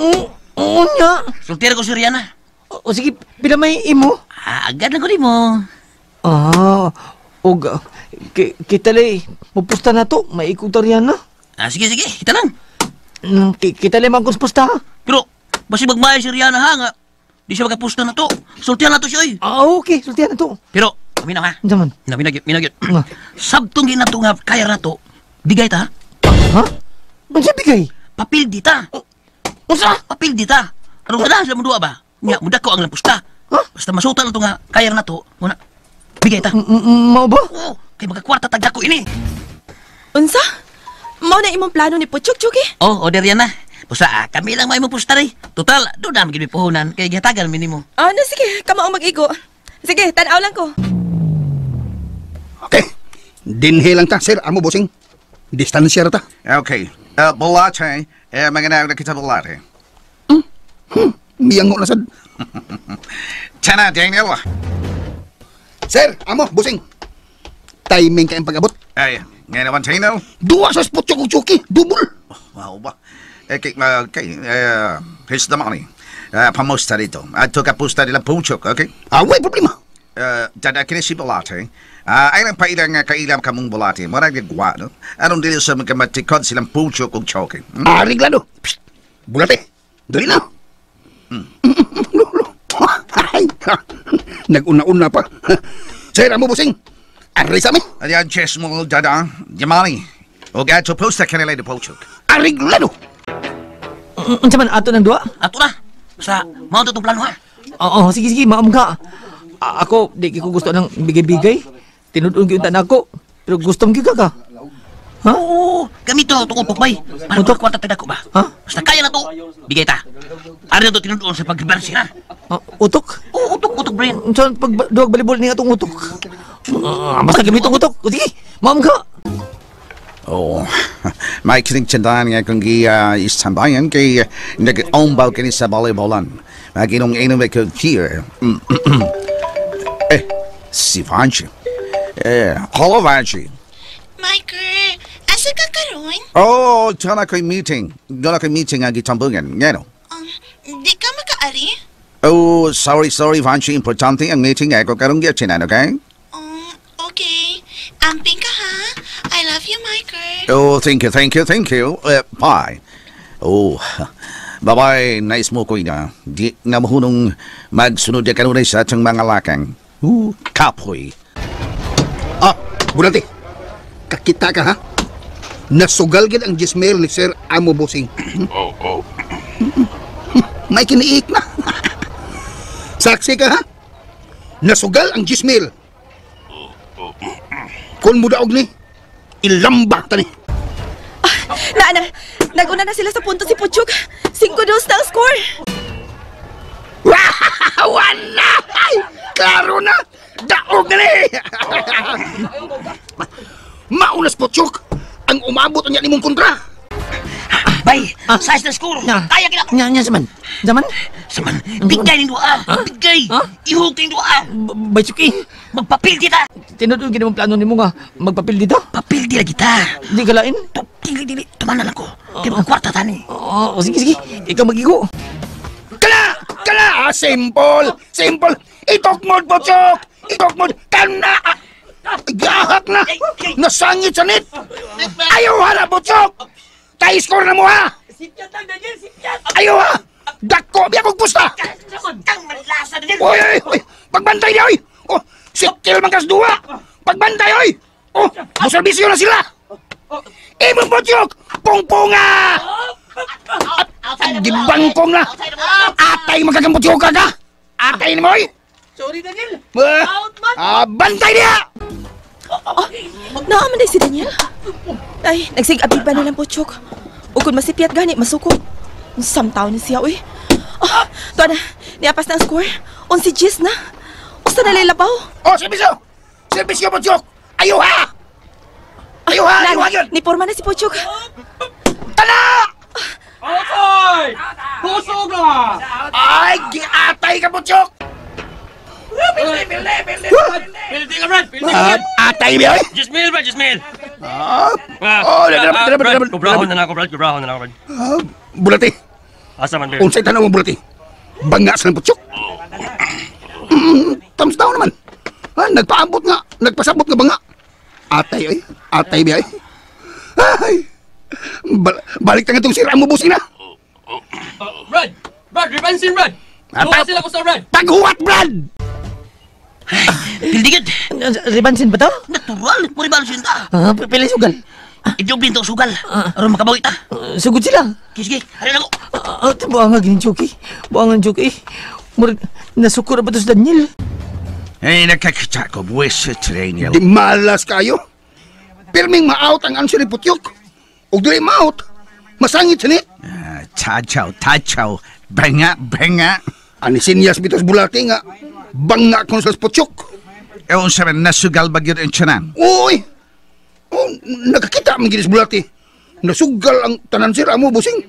Oo nga. Sultira ko si Rihanna. O sige, pila may imo? Agad lang ko nimo. Og kita lay, mupusta na to, may ikog ta Rihanna. Sige, sige, kita lang. Kita lay magkos pusta. Pero, basi magmaya si Rihanna ha nga. Di siya makapusta na to. Sultihan na to siya, oy. Okay, sultihan na to. Pero, kami na ha. Unsa man? Minag yun. Nga. Sabtong gina to nga, kaya na to. Bigay ta, ha? Ha? Unsa bigay? Papil di ta. Unsa? Papil di ta. Anong gana sila mundua ba? Nya, muda ko ang lampusta. Ha? Basta masuta na to nga, kaya na to. Muna, bigay ta. Mao ba? Oo, kay magkakwarta tagda ko ini. Unsa? Mao na imong plano ni Puchok, Chucky? Oh, order yan na. Basta, kami lang may mapusta rin. Total, doon namin gini puhunan. Kay gihatagan minimo. No, sige, kamo ang mag-igo. Sige, tanaw lang ko. Okay. Dinhi lang ta, sir. Amo, bossing. Distansya ra ta. Okay. Bulate. Mga na kita bulate. Miyango na sad. Tana, Daniel. Sir, amo, bossing. Timing kayong pag-abot. Ay, ngayon naman, Daniel. Duwa sa Putyok ug Chucky. Double. Wow ba? Okay, okay. Here's the money. Pamusta dito. At ka pusta nila Puchok, okay? Way problema. Dada kini si Bulate. Ay lang pailang kailam kamong Bulate. Marang nagwa, no? Anong dili sa mga matikod silang Puchok ug Chucky? Hmm? Ariglado. Psst. Bulate. Dali na. Ay, nag-una-una pa. Sir, amo, bossing. Aray sa amin. Ayan, chess mo, dada. Yamani. O gato posta kanila ni Puchok. Ariglado. Unsa man ato ng duwa? Ato na. Basta, mao to tong plano ha. Oo, sige, sige, maam ka. Ako, di ko gusto ng bigay-bigay. Tinud-on gyud ta nako. Pero gusto mo gyud ka? Ha? Oo, gamito to utok bay. Para Utok? kwarta tayo ko ba? Ha? Basta kaya na to. Bigay ta. Ari na to tinud-on sa pagreverse ha. Utok? Oo, utok, utok, Brian. Unsa pag duwag balibol ni atong utok? Basta gamitong utok. O, sige, maam ka. Oh, may kining tsandan nga kung gi-istambayan kay nag-ombaw kini sa volleyballan. Maginong inom ko here. Eh, si Vanchi. Eh, hello Vanchi. Michael, asa ka karon? Oh, tana ko'y meeting. Doon ako'y meeting nga gitambungan. Ngano? Di ka makaari? Oh, sorry, sorry, Vanchi. Importante ang meeting ako karong gyatinan, okay? Okay. Amping ka ha? I love you, Michael. Oh, thank you, thank you, thank you. Bye. Oh, bye-bye. Nice mo ko ina. Di na mahunong magsunod ka kanunay sa atong mga lakang. Kapoy. Ah, Bulate. Kakita ka ha? Nasugal gid ang gismail ni Sir Amo Bossing. Oh. May kiniik na. Saksi ka ha? Nasugal ang gismail. Kung mudaog ni, ilamba ta ni. Na, naguna na sila sa punto si Puchok. 5-2 na ang score. Wala! Ay, klaro na! Daog na ni! Maunas Puchok! Ang umabot niya nimong kontra. Bay, size na score. Kaya kita. Nya, nya, saman. Saman? Saman, bigay ning duha. Bigay. Ihog ning duha. Bay, Chucky. Magpapil kita. Tinud-on gid mong plano nimo nga magpapil dito. Papil di kita. Di ka lain? Dili, dili. Tumanan ako. Di ba kwarta tani? Oo, sige, sige. Ikaw magigo. Kala! Kala! Ah, simple! Simple! Itok mo, Puchok! Itok mo! Kana! Gahak na! Nasangit sa net! Ayaw ha na, Puchok! Tai-score na mo ha! Ayaw ha! Dako! Biya kong pusta! Kang malasa, Daniel! Oy, oy, oy! Pagbantay niya, oy! Oh, sikil man kas duwa! Pagbantay, oy! Oh, muserbisyo na sila! Imo, Puchok! Pungpunga! Gibangkong na! Atay magkagang Puchok ka! Atay ni mo, oy! Sorry, Daniel. Out, man! Bantay niya! Oh, naaman na si Daniel. Ay, nagsig-abi ba na lang Puchok? O kung masipyat gani, masuko. Samtaw ni siya, uy. Oh, tuwa na, niapas na ang score. 11 G's na. Usa na lalabaw. Oh, serbisyo! Serbisyo, Puchok! Ayaw ha! Ayaw ha! Ayaw ha yun! Ni porma na si Puchok. Tala! Outside! Kusog na! Ay, giatay ka, Puchok! Building ka, Brad! Building ka, Brad! Atay ba, oy? Jismil, Brad! Jismil! Oh, dala, dala, dala, dala. Kubrahon na ako, Brad. Kubrahon na ako, Brad. Bulati. Asa man, Brad? Unsay tanaw mo, Bulati? Banga sa ng Puchok. Thumbs down naman. Ah, nagpaabot nga. Nagpasabot nga banga. Atay, oy. Atay ba, oy? Ay! Balik ta nga itong sira mo, busing na. Brad! Brad, rebansin, Brad! Duha sila ko sa Brad! Paghuwat, Brad! Pildigid. Rebansin ba to? Natural, puribansin ta. Pili sugal. Ijublin to sugal. Aron makabawi ta. Sugod sila. Sige, hari na ko. Buangan gini, Chucky. Buangan, Chucky. Murag, nasukura ba to si Daniel? Eh, nakakita ko, buwis, Daniel. Di malas kayo. Pirming ma-out ang answer ni Putyok. Ug dili ma-out, masangit sa net. Tachaw, tachaw. Benga, benga. Ani sinyas bitos Bulate nga, banga kon sa Putyok. Eh, unsa man, nasugal ba gyud ang tiyanan? Uy! Nakakita man gid bulati. Nasugal ang tanan sir amo busing.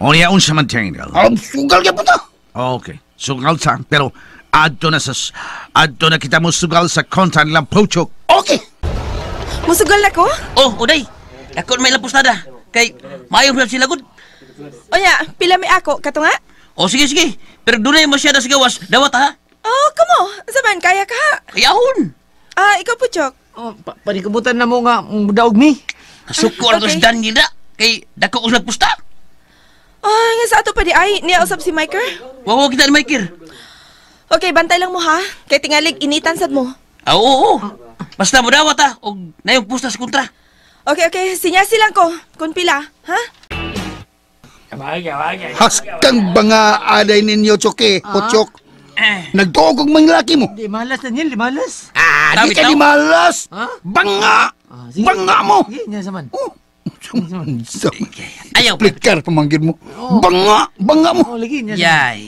Unya unsa man Daniel? Ang sugal gyapon ta. Okay, sugal ta pero adto na kita mo sugal sa kontra nilang Puchok. Okay. Musugal na ko? Oh, uday. Dako may ilang pustada. Kay maayo na sila gud. Onya, pila may ako kato nga? Oh, sige sige. Pero dunay mo siya sa gawas, dawat ha. Oh, kamo. Saman kaya ka? Kayahon. Ah, ikaw Puchok. Oh, panikubutan na mo nga mudaog mi. Nasuko okay. Si Daniel na. Kay dako ko sila pusta. Ah, nga sa ato pa di ay niya usab si Miker. Wawa kita ni Miker. Okay, bantay lang mo ha. Kay tingalig initan sad mo. Ah, oo, oo. Basta mo dawat ha. Og nayong pusta sa kontra. Okay, okay. Sinyasi lang ko. Kung pila, ha? Haskang banga aday ninyo, Choke, Puchok. Nagtuog og mga laki mo. Di malas, Daniel, di malas. Ah, di ka di malas. Ha? Banga! Ah, sige. Banga mo! Sige, niya saman. Oh. Ayaw. Plikar pamanggid mo. Banga! Banga mo! Oh, lagi niya saman. Yay.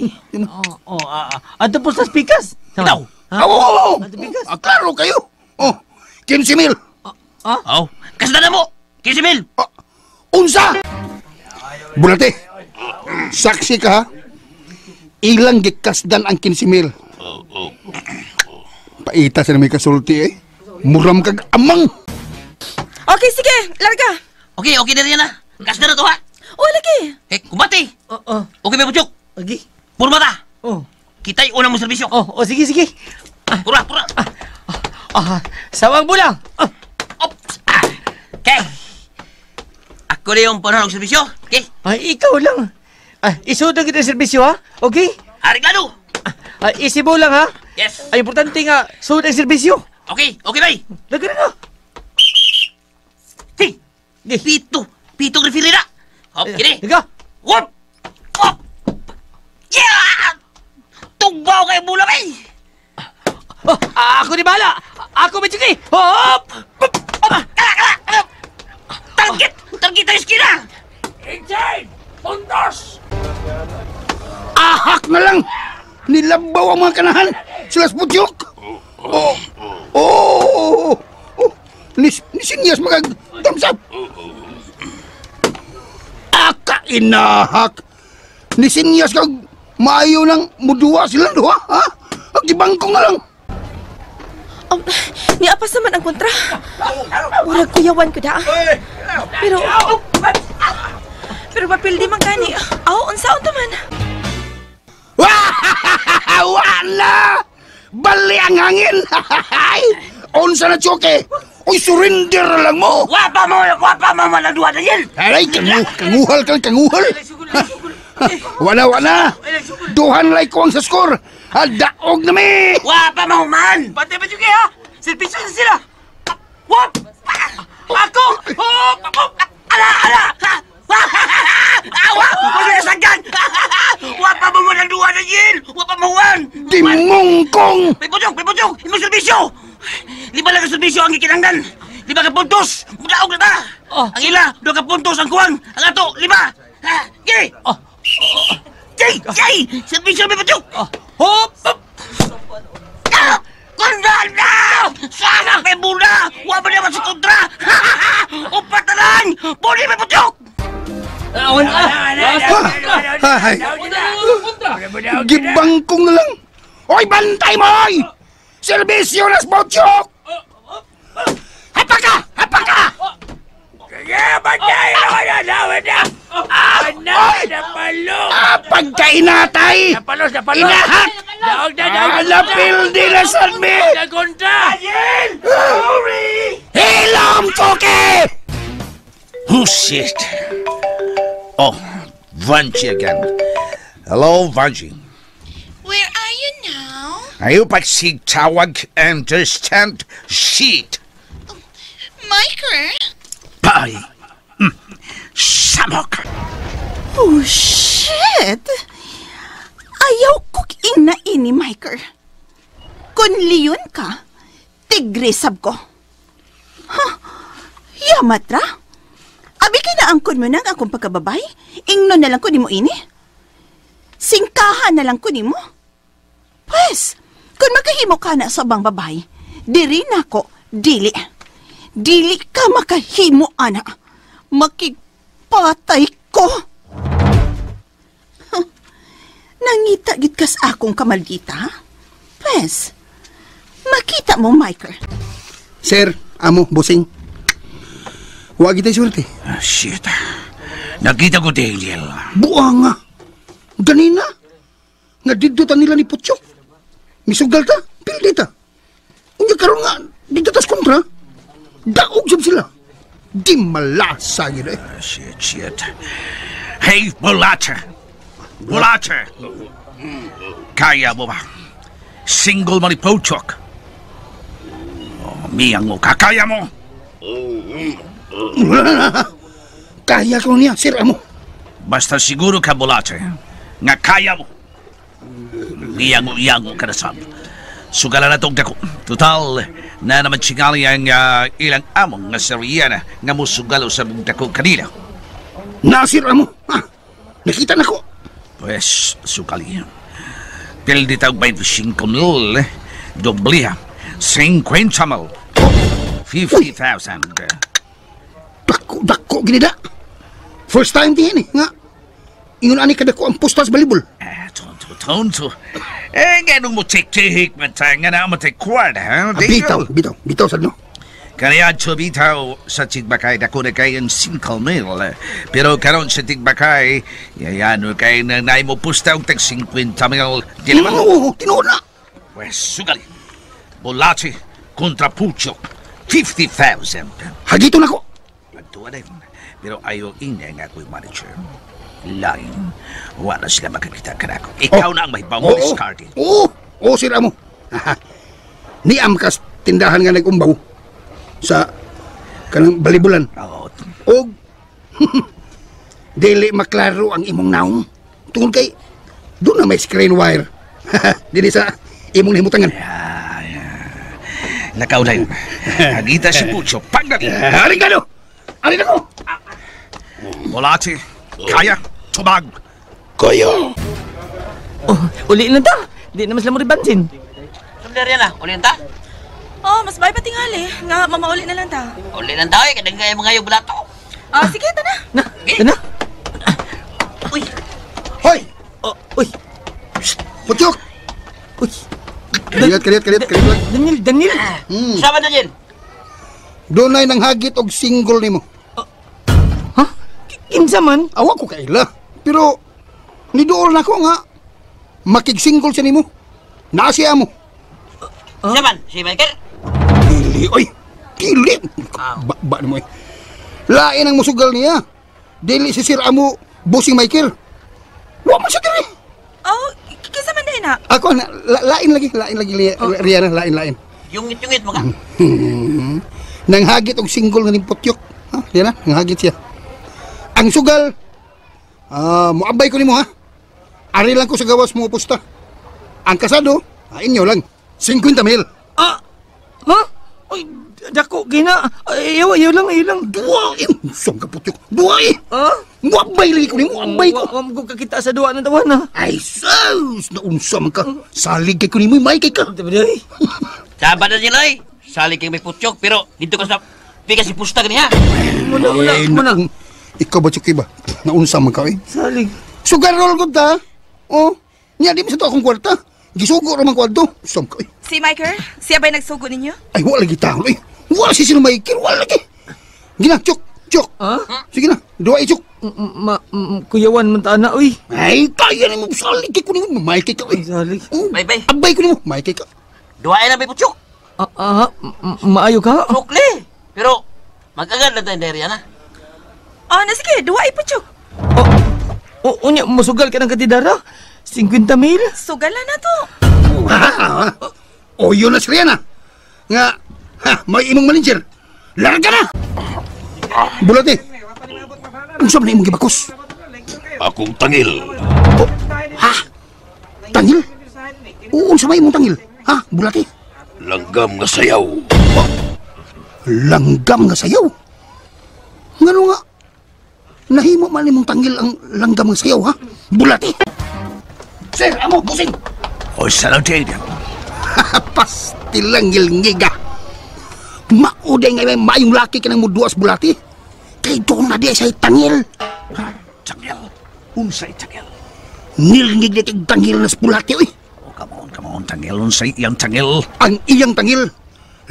Oh, oh, ah, ah. Ato po sa pikas. Ikaw. Ha? Oo, oo, oo. Ato pikas. Ah, klaro kayo. Oh, 15 mil. Oh, kasda na mo. 15 mil. Ah, unsa! Bulate, saksi ka ha? Ilang gikasdan ang 15 mil. Paita sa may kasulti eh. Muram kag amang. Okay, sige. Larga. Okay, okay na rin na. Kasda na to ha. Oh, lagi. Eh, kumbate. Oh, oh. Okay ba, Puchok? Lagi. Purma ta. Oh. Kita'y unang mong serbisyo. Oh, oh, sige, sige. Pura, pura. Ah, sawang bulang. Ah. Ops. Ah. Okay. Ako na yung panahon ng serbisyo. Okay? Ay, ikaw lang. Ah, isod na kita serbisyo ha? Okay? Ariglado. Ah, isibo lang ha? Yes. Ay, importante nga, sud ang serbisyo. Okay, okay, bay. Lagi na nga. Hey, Di. pito. Pito referee na. Hop, kini. Liga. Whoop! Whoop! Yeah! Tugbaw kayo bula, bay! Oh, ako ni bala. Ako may tsuki. Hop! Hop! Kala, kala! Target! Target ang iskina! Ahak na lang! Nilabaw ang mga kanahan! Sila sa Puchok! Oh! Oh! Oh! Nisinyas mga thumbs up! Aka inahak! Nisinyas kag maayo nang muduwa sila duha, ha? Agibangko nga lang! Niapas naman ang kontra. Murag kuyawan ko da. Pero... Pero mapildi man gani. Aw, unsaon ta man? Wala! Bali ang hangin! Unsa na, Choke? Uy, surrender na lang mo! Wapa mo! Wapa mo malang duha, Daniel! Aray, kanguhal ka, kanguhal! Wala, wala! Duhan lay ko ang sa score! Daog na mi! Wapa mo, man! Pantay ba tsuki ha? Serbisyo na sila. Wop! Ako! Hop! Hop! Ala! Ala! Awa! Wala na saggan! Wapa mo malang duha, Daniel! Wapa mo, Juan! Dimungkong! May putyok! May putyok! Imong serbisyo! Lima lang ang serbisyo ang gikinangdan! 5 ka puntos! Mudaog na ta! Oh. Ang ila, 2 ka puntos ang kuwang! Ang ato, 5! Ha? Gay! Oh. Gay! Gay! Serbisyo may putyok! Oh. Hop! Hop! Ah! Kontra na! Sana kay Bula! Wa ba naman sa kontra? Upat na lang! Buli may putyok! Ay, gibangkong na lang! Oy, bantay mo, oy! Serbisyo na sa Puchok! Hapa ka! Hapa ka! Ay! Pagkainatay! Inahak! Napildi na san mi! Hilom, Choke! Oh, shit. Oh, Vanji again. Hello, Vanji. Where are you now? Ayaw pagsigtawag, understand shit. Miker? Bye. Samok. Oh, shit! Ayaw kog ingna ini, Miker. Kung leon ka, tigre sab ko. Huh? Yamatra? Abi kinaangkon mo nang akong pagkababay? Ingnon na lang ko nimo ini? Singkahan na lang ko nimo? Pwes, kung makahimo ka na sa ubang babay, diri na ko, dili. Dili ka makahimo, ana. Makigpatay ko. Huh. Nangita gid kas akong kamaldita, ha? Pwes, makita mo, Michael. Sir, amo, busing. Huwag kita swerte. Ah, shit. Nakita ko, Daniel. Buang nga. Ganina. Nga dito ta nila ni Putyok. Misugal ta, pildi ta. Unya karon nga, dito tas kontra. Daog sab sila. Di malasa yun eh. Ah, shit, shit. Hey, Bulate. Bulate. Kaya mo ba? Single mo ni Putyok. Oh, miyang mo ka. Kaya mo? Kaya ko niya, sir, amo. Basta siguro ka, Bulate, nga kaya mo. Iyango-iyango ka na sab. Sugala na itong dako. Total, na naman singali ang ilang among nga sariyana nga musugalo sa mong dako kanina. Na, sir, amo. Ha? Nakita na ko. Pues, sugali. Pildi tawag 25 mil. Dobliha. 50 mil. 50,000. Dako, dako, ginida. First time din eh, nga. Ingon ani kadako ang pusta sa balibol. Ah, tonto, tonto. Eh, nga nung mo tik-tihik man tayo, nga na mo tik-kwad, ha? Ah, bitaw, bitaw, bitaw sad no. Kaya bitaw sa Tigbakay, dako na kayo ang 5 mil. Pero karon sa Tigbakay, yayano kayo na naay mo pusta og tag 50 mil. Di naman? Oo, tinuod na. Pues, sugali. Bulate kontra Pucho. 50,000. Hagito na ko. Pagtuwa na yun. Pero ayaw ina nga ako'y manager. Lain. Wala sila makakita ka na ako. Ikaw na ang may bango discarded. Oo, oo, sir amo. Niam kas tindahan nga nag-umbaw sa kanang balibulan. Oo. Og dili maklaro ang imong naong. Tungod kay doon na may screen wire. Dili sa imong nahimutangan. Lakaw na yun. Hagita si Pucho. Pagdali. Aring kano! Aring ako! Bulate. Kaya. Tubag. Kaya. Oh, uli na ta. Di naman sila mo ribansin. Sumler yan ah, uli na ta. Oh, mas may patingali. Nga, mamauli na lang ta. Uli lang ta eh, kadang kaya mga yung bulato. Ah, sige, tana. Na, tana. Uy. Hoy! Oh, uy. Putyok! Uy. Kaliat, kaliat, kaliat, kaliat. Daniel, Daniel. Sama Daniel. Dunay nang hagit og single nimo. Ha? Kinsa man? Awa ko kaila. Pero niduol na ko nga makig-single siya nimo. Naa siya mo. Siya man? Si Michael? Dili, oy. Dili. Ba mo eh. Lain ang musugal niya. Dili si Sir Amo Busing Michael. Wa man siya diri. Oh, kinsa man din na? Ako na lain lagi, Rihanna, lain. Yungit-yungit mo ka. Nanghagit og single nga ning Putyok. Ha, Rihanna, nanghagit siya. Ang sugal, muabay ko nimo ha. Ari lang ko sa gawas mo pusta. Ang kasado, inyo lang. 50 mil. Ah, ha? Uy, dako gina. Ayaw, ayaw lang, ayaw lang. Duwa, eh. Saan ka Putyok? Duwa eh. Ah? Muabay lagi ko nimo, muabay ko. Wa mo kakita sa duwa ng tawan ha. Ay, sus, naunsa man ka. Salig kay ko nimo, may kay ka. Day. Saba na sila eh. Salig kay may Putyok, pero dito ka sa pikas si pusta kaniya. Muna, muna, muna. Ikaw ba, Chucky ba? Naunsa man ka eh. Salig. Sugar roll ko ta. Oh, niya di mo sa to akong kwarta. Gisugo raman ko adto. Saan ka eh. Si Michael, siya ba'y nagsugo ninyo? Ay, wala lagi tao eh. Wala si sino Michael, wala lagi. Gina, Chuk, Chuk. Ha? Sige na, duwa eh, Chuk. Kuyawan man ta na, uy. Ay, kaya ni mo, salig ko nimo, Michael ka eh. Salig. Oh, Bay, bay. Abay ko nimo, Michael ka. Duwa na may Putyok. Maayo ka? Sukli. Pero, mag-agad lang tayo dahil na. Oh, na sige, duwa Putyok. Oh, unya, masugal ka ng katidara? 50 mil? Sugal na to. Ha? O yun na si Rihanna. Nga, ha, may imong manager. Larga na! Bulate, unsa man imong gibakos? Akong tangil. Oh, ha? Tangil? Unsa may imong tangil? Ha, Bulate? Langgam nga sayaw. Oh, langgam nga sayaw? Ngano nga? Nahimo man imong tangil ang langgam nga sayaw, ha? Bulate! Sir, amo, busing! O, salutado. Pastilang gilngiga. Mauday nga may maayong laki ka ng muduas bulati. Kay doon na di sa tangil. Ha? Tangil? Unsay tangil? Nilngig na kay tangil na sa bulati, uy. Oh, come on, tangil. Unsay iyang tangil? Ang iyang tangil,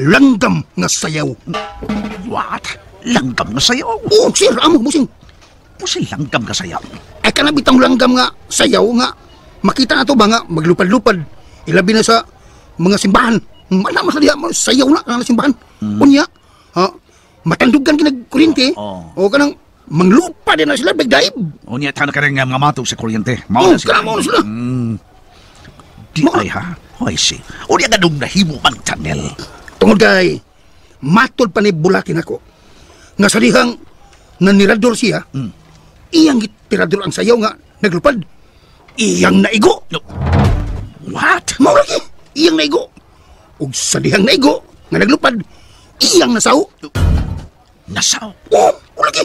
langgam nga sayaw. What? Langgam nga sayaw? Oo, sir, amo, busing. Unsay langgam nga sayaw? Ay, kanabitang langgam nga sayaw nga. Makita na to ba nga maglupad-lupad. Ilabi na sa mga simbahan. Mana mas diha sayaw na nga simbahan. Unya, ha, matandugan kinag kuryente. Oh. O kanang manglupa din na sila bigdaib. Unya tan ka rin nga mga matog sa kuryente. Mao na sila. Mao na sila. Di ay ha. Hoy si. Unya ganung nahimo man tangil. Tungod kay matod pa ni bulatin ako. Nga sa dihang nanirador siya. Iyang gitirador ang sayaw nga naglupad. Iyang naigo. No. What? Mao lagi. Iyang naigo. Ug sa dihang naigo nga naglupad, iyang nasaw. Nasaw? Oo, lagi.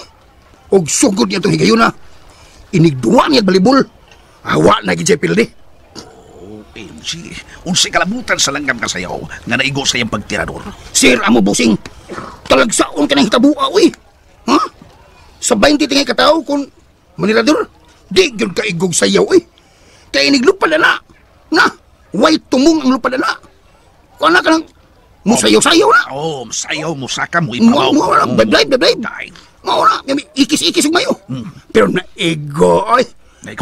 Ug sugod niya itong higayuna. Inigduwa niya balibol. Awa na gid siya pildi. Oh, MC. Unsay kalabutan sa langgam ka sayaw nga naigo sa iyang pagtirador. Sir, amo busing. Talagsaon ka ng hitabua, uy. Ha? Sa 20 tingay katao kung manirador, di gyud ka igog sayaw, uy. Kaya iniglupad na. Na, way tumong ang lupad na. Kuha na ka ng musayaw-sayaw na. Oo, oh, musayaw, musaka mo ipaw. Mo na, bablay. Mao na, ikis-ikis yung mayo. Pero naigo, ay.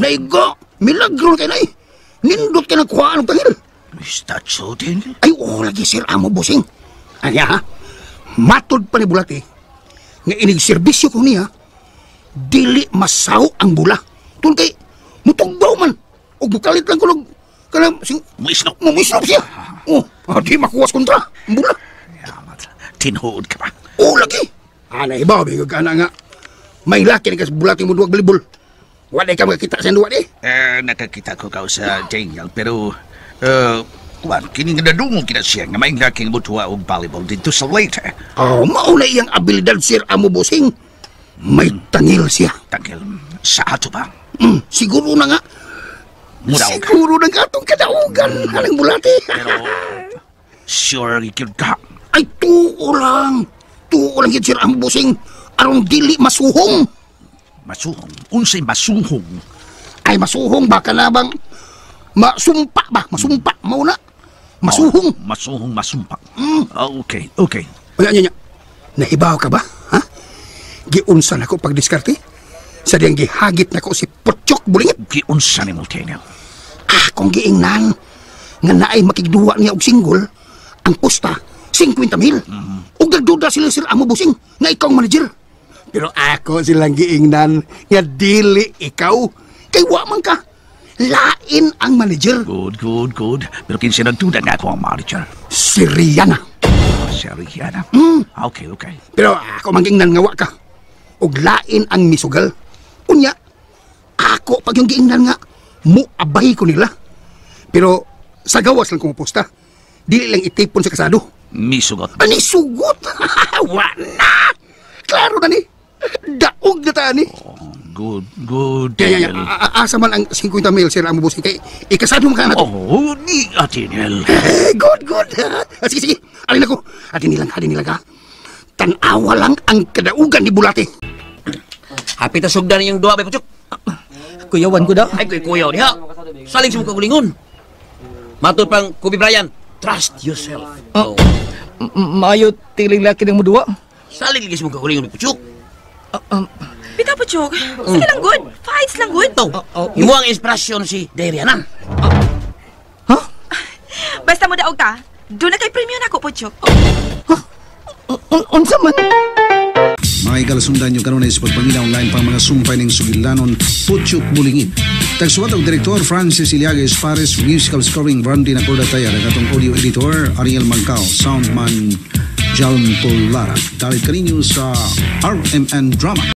Naigo. Milagro kayo na eh. Nindot ka ng kuhaan ng tangil. Is that so, Daniel? Ay, oo, lagi sir, amo busing. Anya ha, matod pa ni Bulati, nga inigserbisyo ko niya, dili masaw ang bula. Tun kay, mutugbaw man. O bukalit lang kulog. Kanang, muislop. Muislop siya. Oh, di makuwas kontra. Ang bula. Yamat. Tinuod ka ba? Oo, lagi. Ana, iba, bigag ka na nga. May laki ni kas Bulati mo duwag balibol. Wala ka makakita sa duwa eh. Nakakita ko ka sa Daniel, pero, kuwan, kining nadungog kina siya nga may laki mo duwa og volleyball dito sa later. Oh, mauna iyang abilidad, sir, amo busing. May tangil siya. Tangil? Sa ato ba? Siguro na nga. Mudaog. Siguro na nga atong kadaugan. Anang Bulati. Pero, sure, ikil ka. Ay, tuo lang. Tuo lang yun, sir, amo busing. Aron dili masuhong. Masuhong? Unsay masuhong? Ay, masuhong baka na bang masumpa ba? Masumpa, mauna. Masuhong. Oh, masuhong, masumpa. Okay, okay. Unya, nya, nya. Nahibaw ka ba? Ha? Giunsa na ko pagdiskarte? Sa diyang gihagit na ko si Potsyok Bulingit. Giunsa ni mo, Daniel? Ah, kung giingnan, nga naay makigduwa niya og single, ang pusta, 50,000. Ug nagduda sila sir amo busing, nga ikaw ang manager. Pero ako silang giingnan, nga dili ikaw, kay wa man ka. Lain ang manager. Good, good, good. Pero kinsa nagduda nga ako ang manager? Si Rihanna. Oh, si Rihanna? Okay, okay. Pero ako mangingnan nga wa ka. Ug lain ang misugal. Unya, ako pag yung giingnan nga, muabay ko nila. Pero sa gawas lang kumupusta. Dili lang itipon sa kasado. Misugot. Ani sugot? Wa na! Klaro na ni. Daog na ta ni. Oh, good, good. Kaya, asa man ang 50 mil, sir, ang mabusin. Kay ikasado mo ka na to. Oh, ni Daniel. Good, good. Sige, sige. Alin ako. Adin nilang ka. Tanawa lang ang kadaugan ni Bulati. Happy ta sugdan niyang duwa, bay Puchok. Kuyawan ko da. Ay, kuyaw diha. Saling sa mong kagulingon. Matod pang Kobe Bryant, trust yourself. Oh. Maayo tiling laki ng muduwa. Saling lagi sa mong kagulingon, bay Puchok. Bitaw, Puchok. Sige lang, good. Fights lang, good. Imo ang inspirasyon si Dariana. Ha? Basta mo daog ka, doon na kay premium ako, Puchok. Huh? Unsa man? Mga ikalasundan nyo kanunay sa pagpaminaw online pang mga sumpay ng sugilanon Puchok Bulingit. Tagsuwat og Direktor Francis Iliagues Pares, musical scoring Randy Nacordataya, atong audio editor Ariel Mancao, soundman Jalm Polara. Dalit kaninyo sa RMN Drama.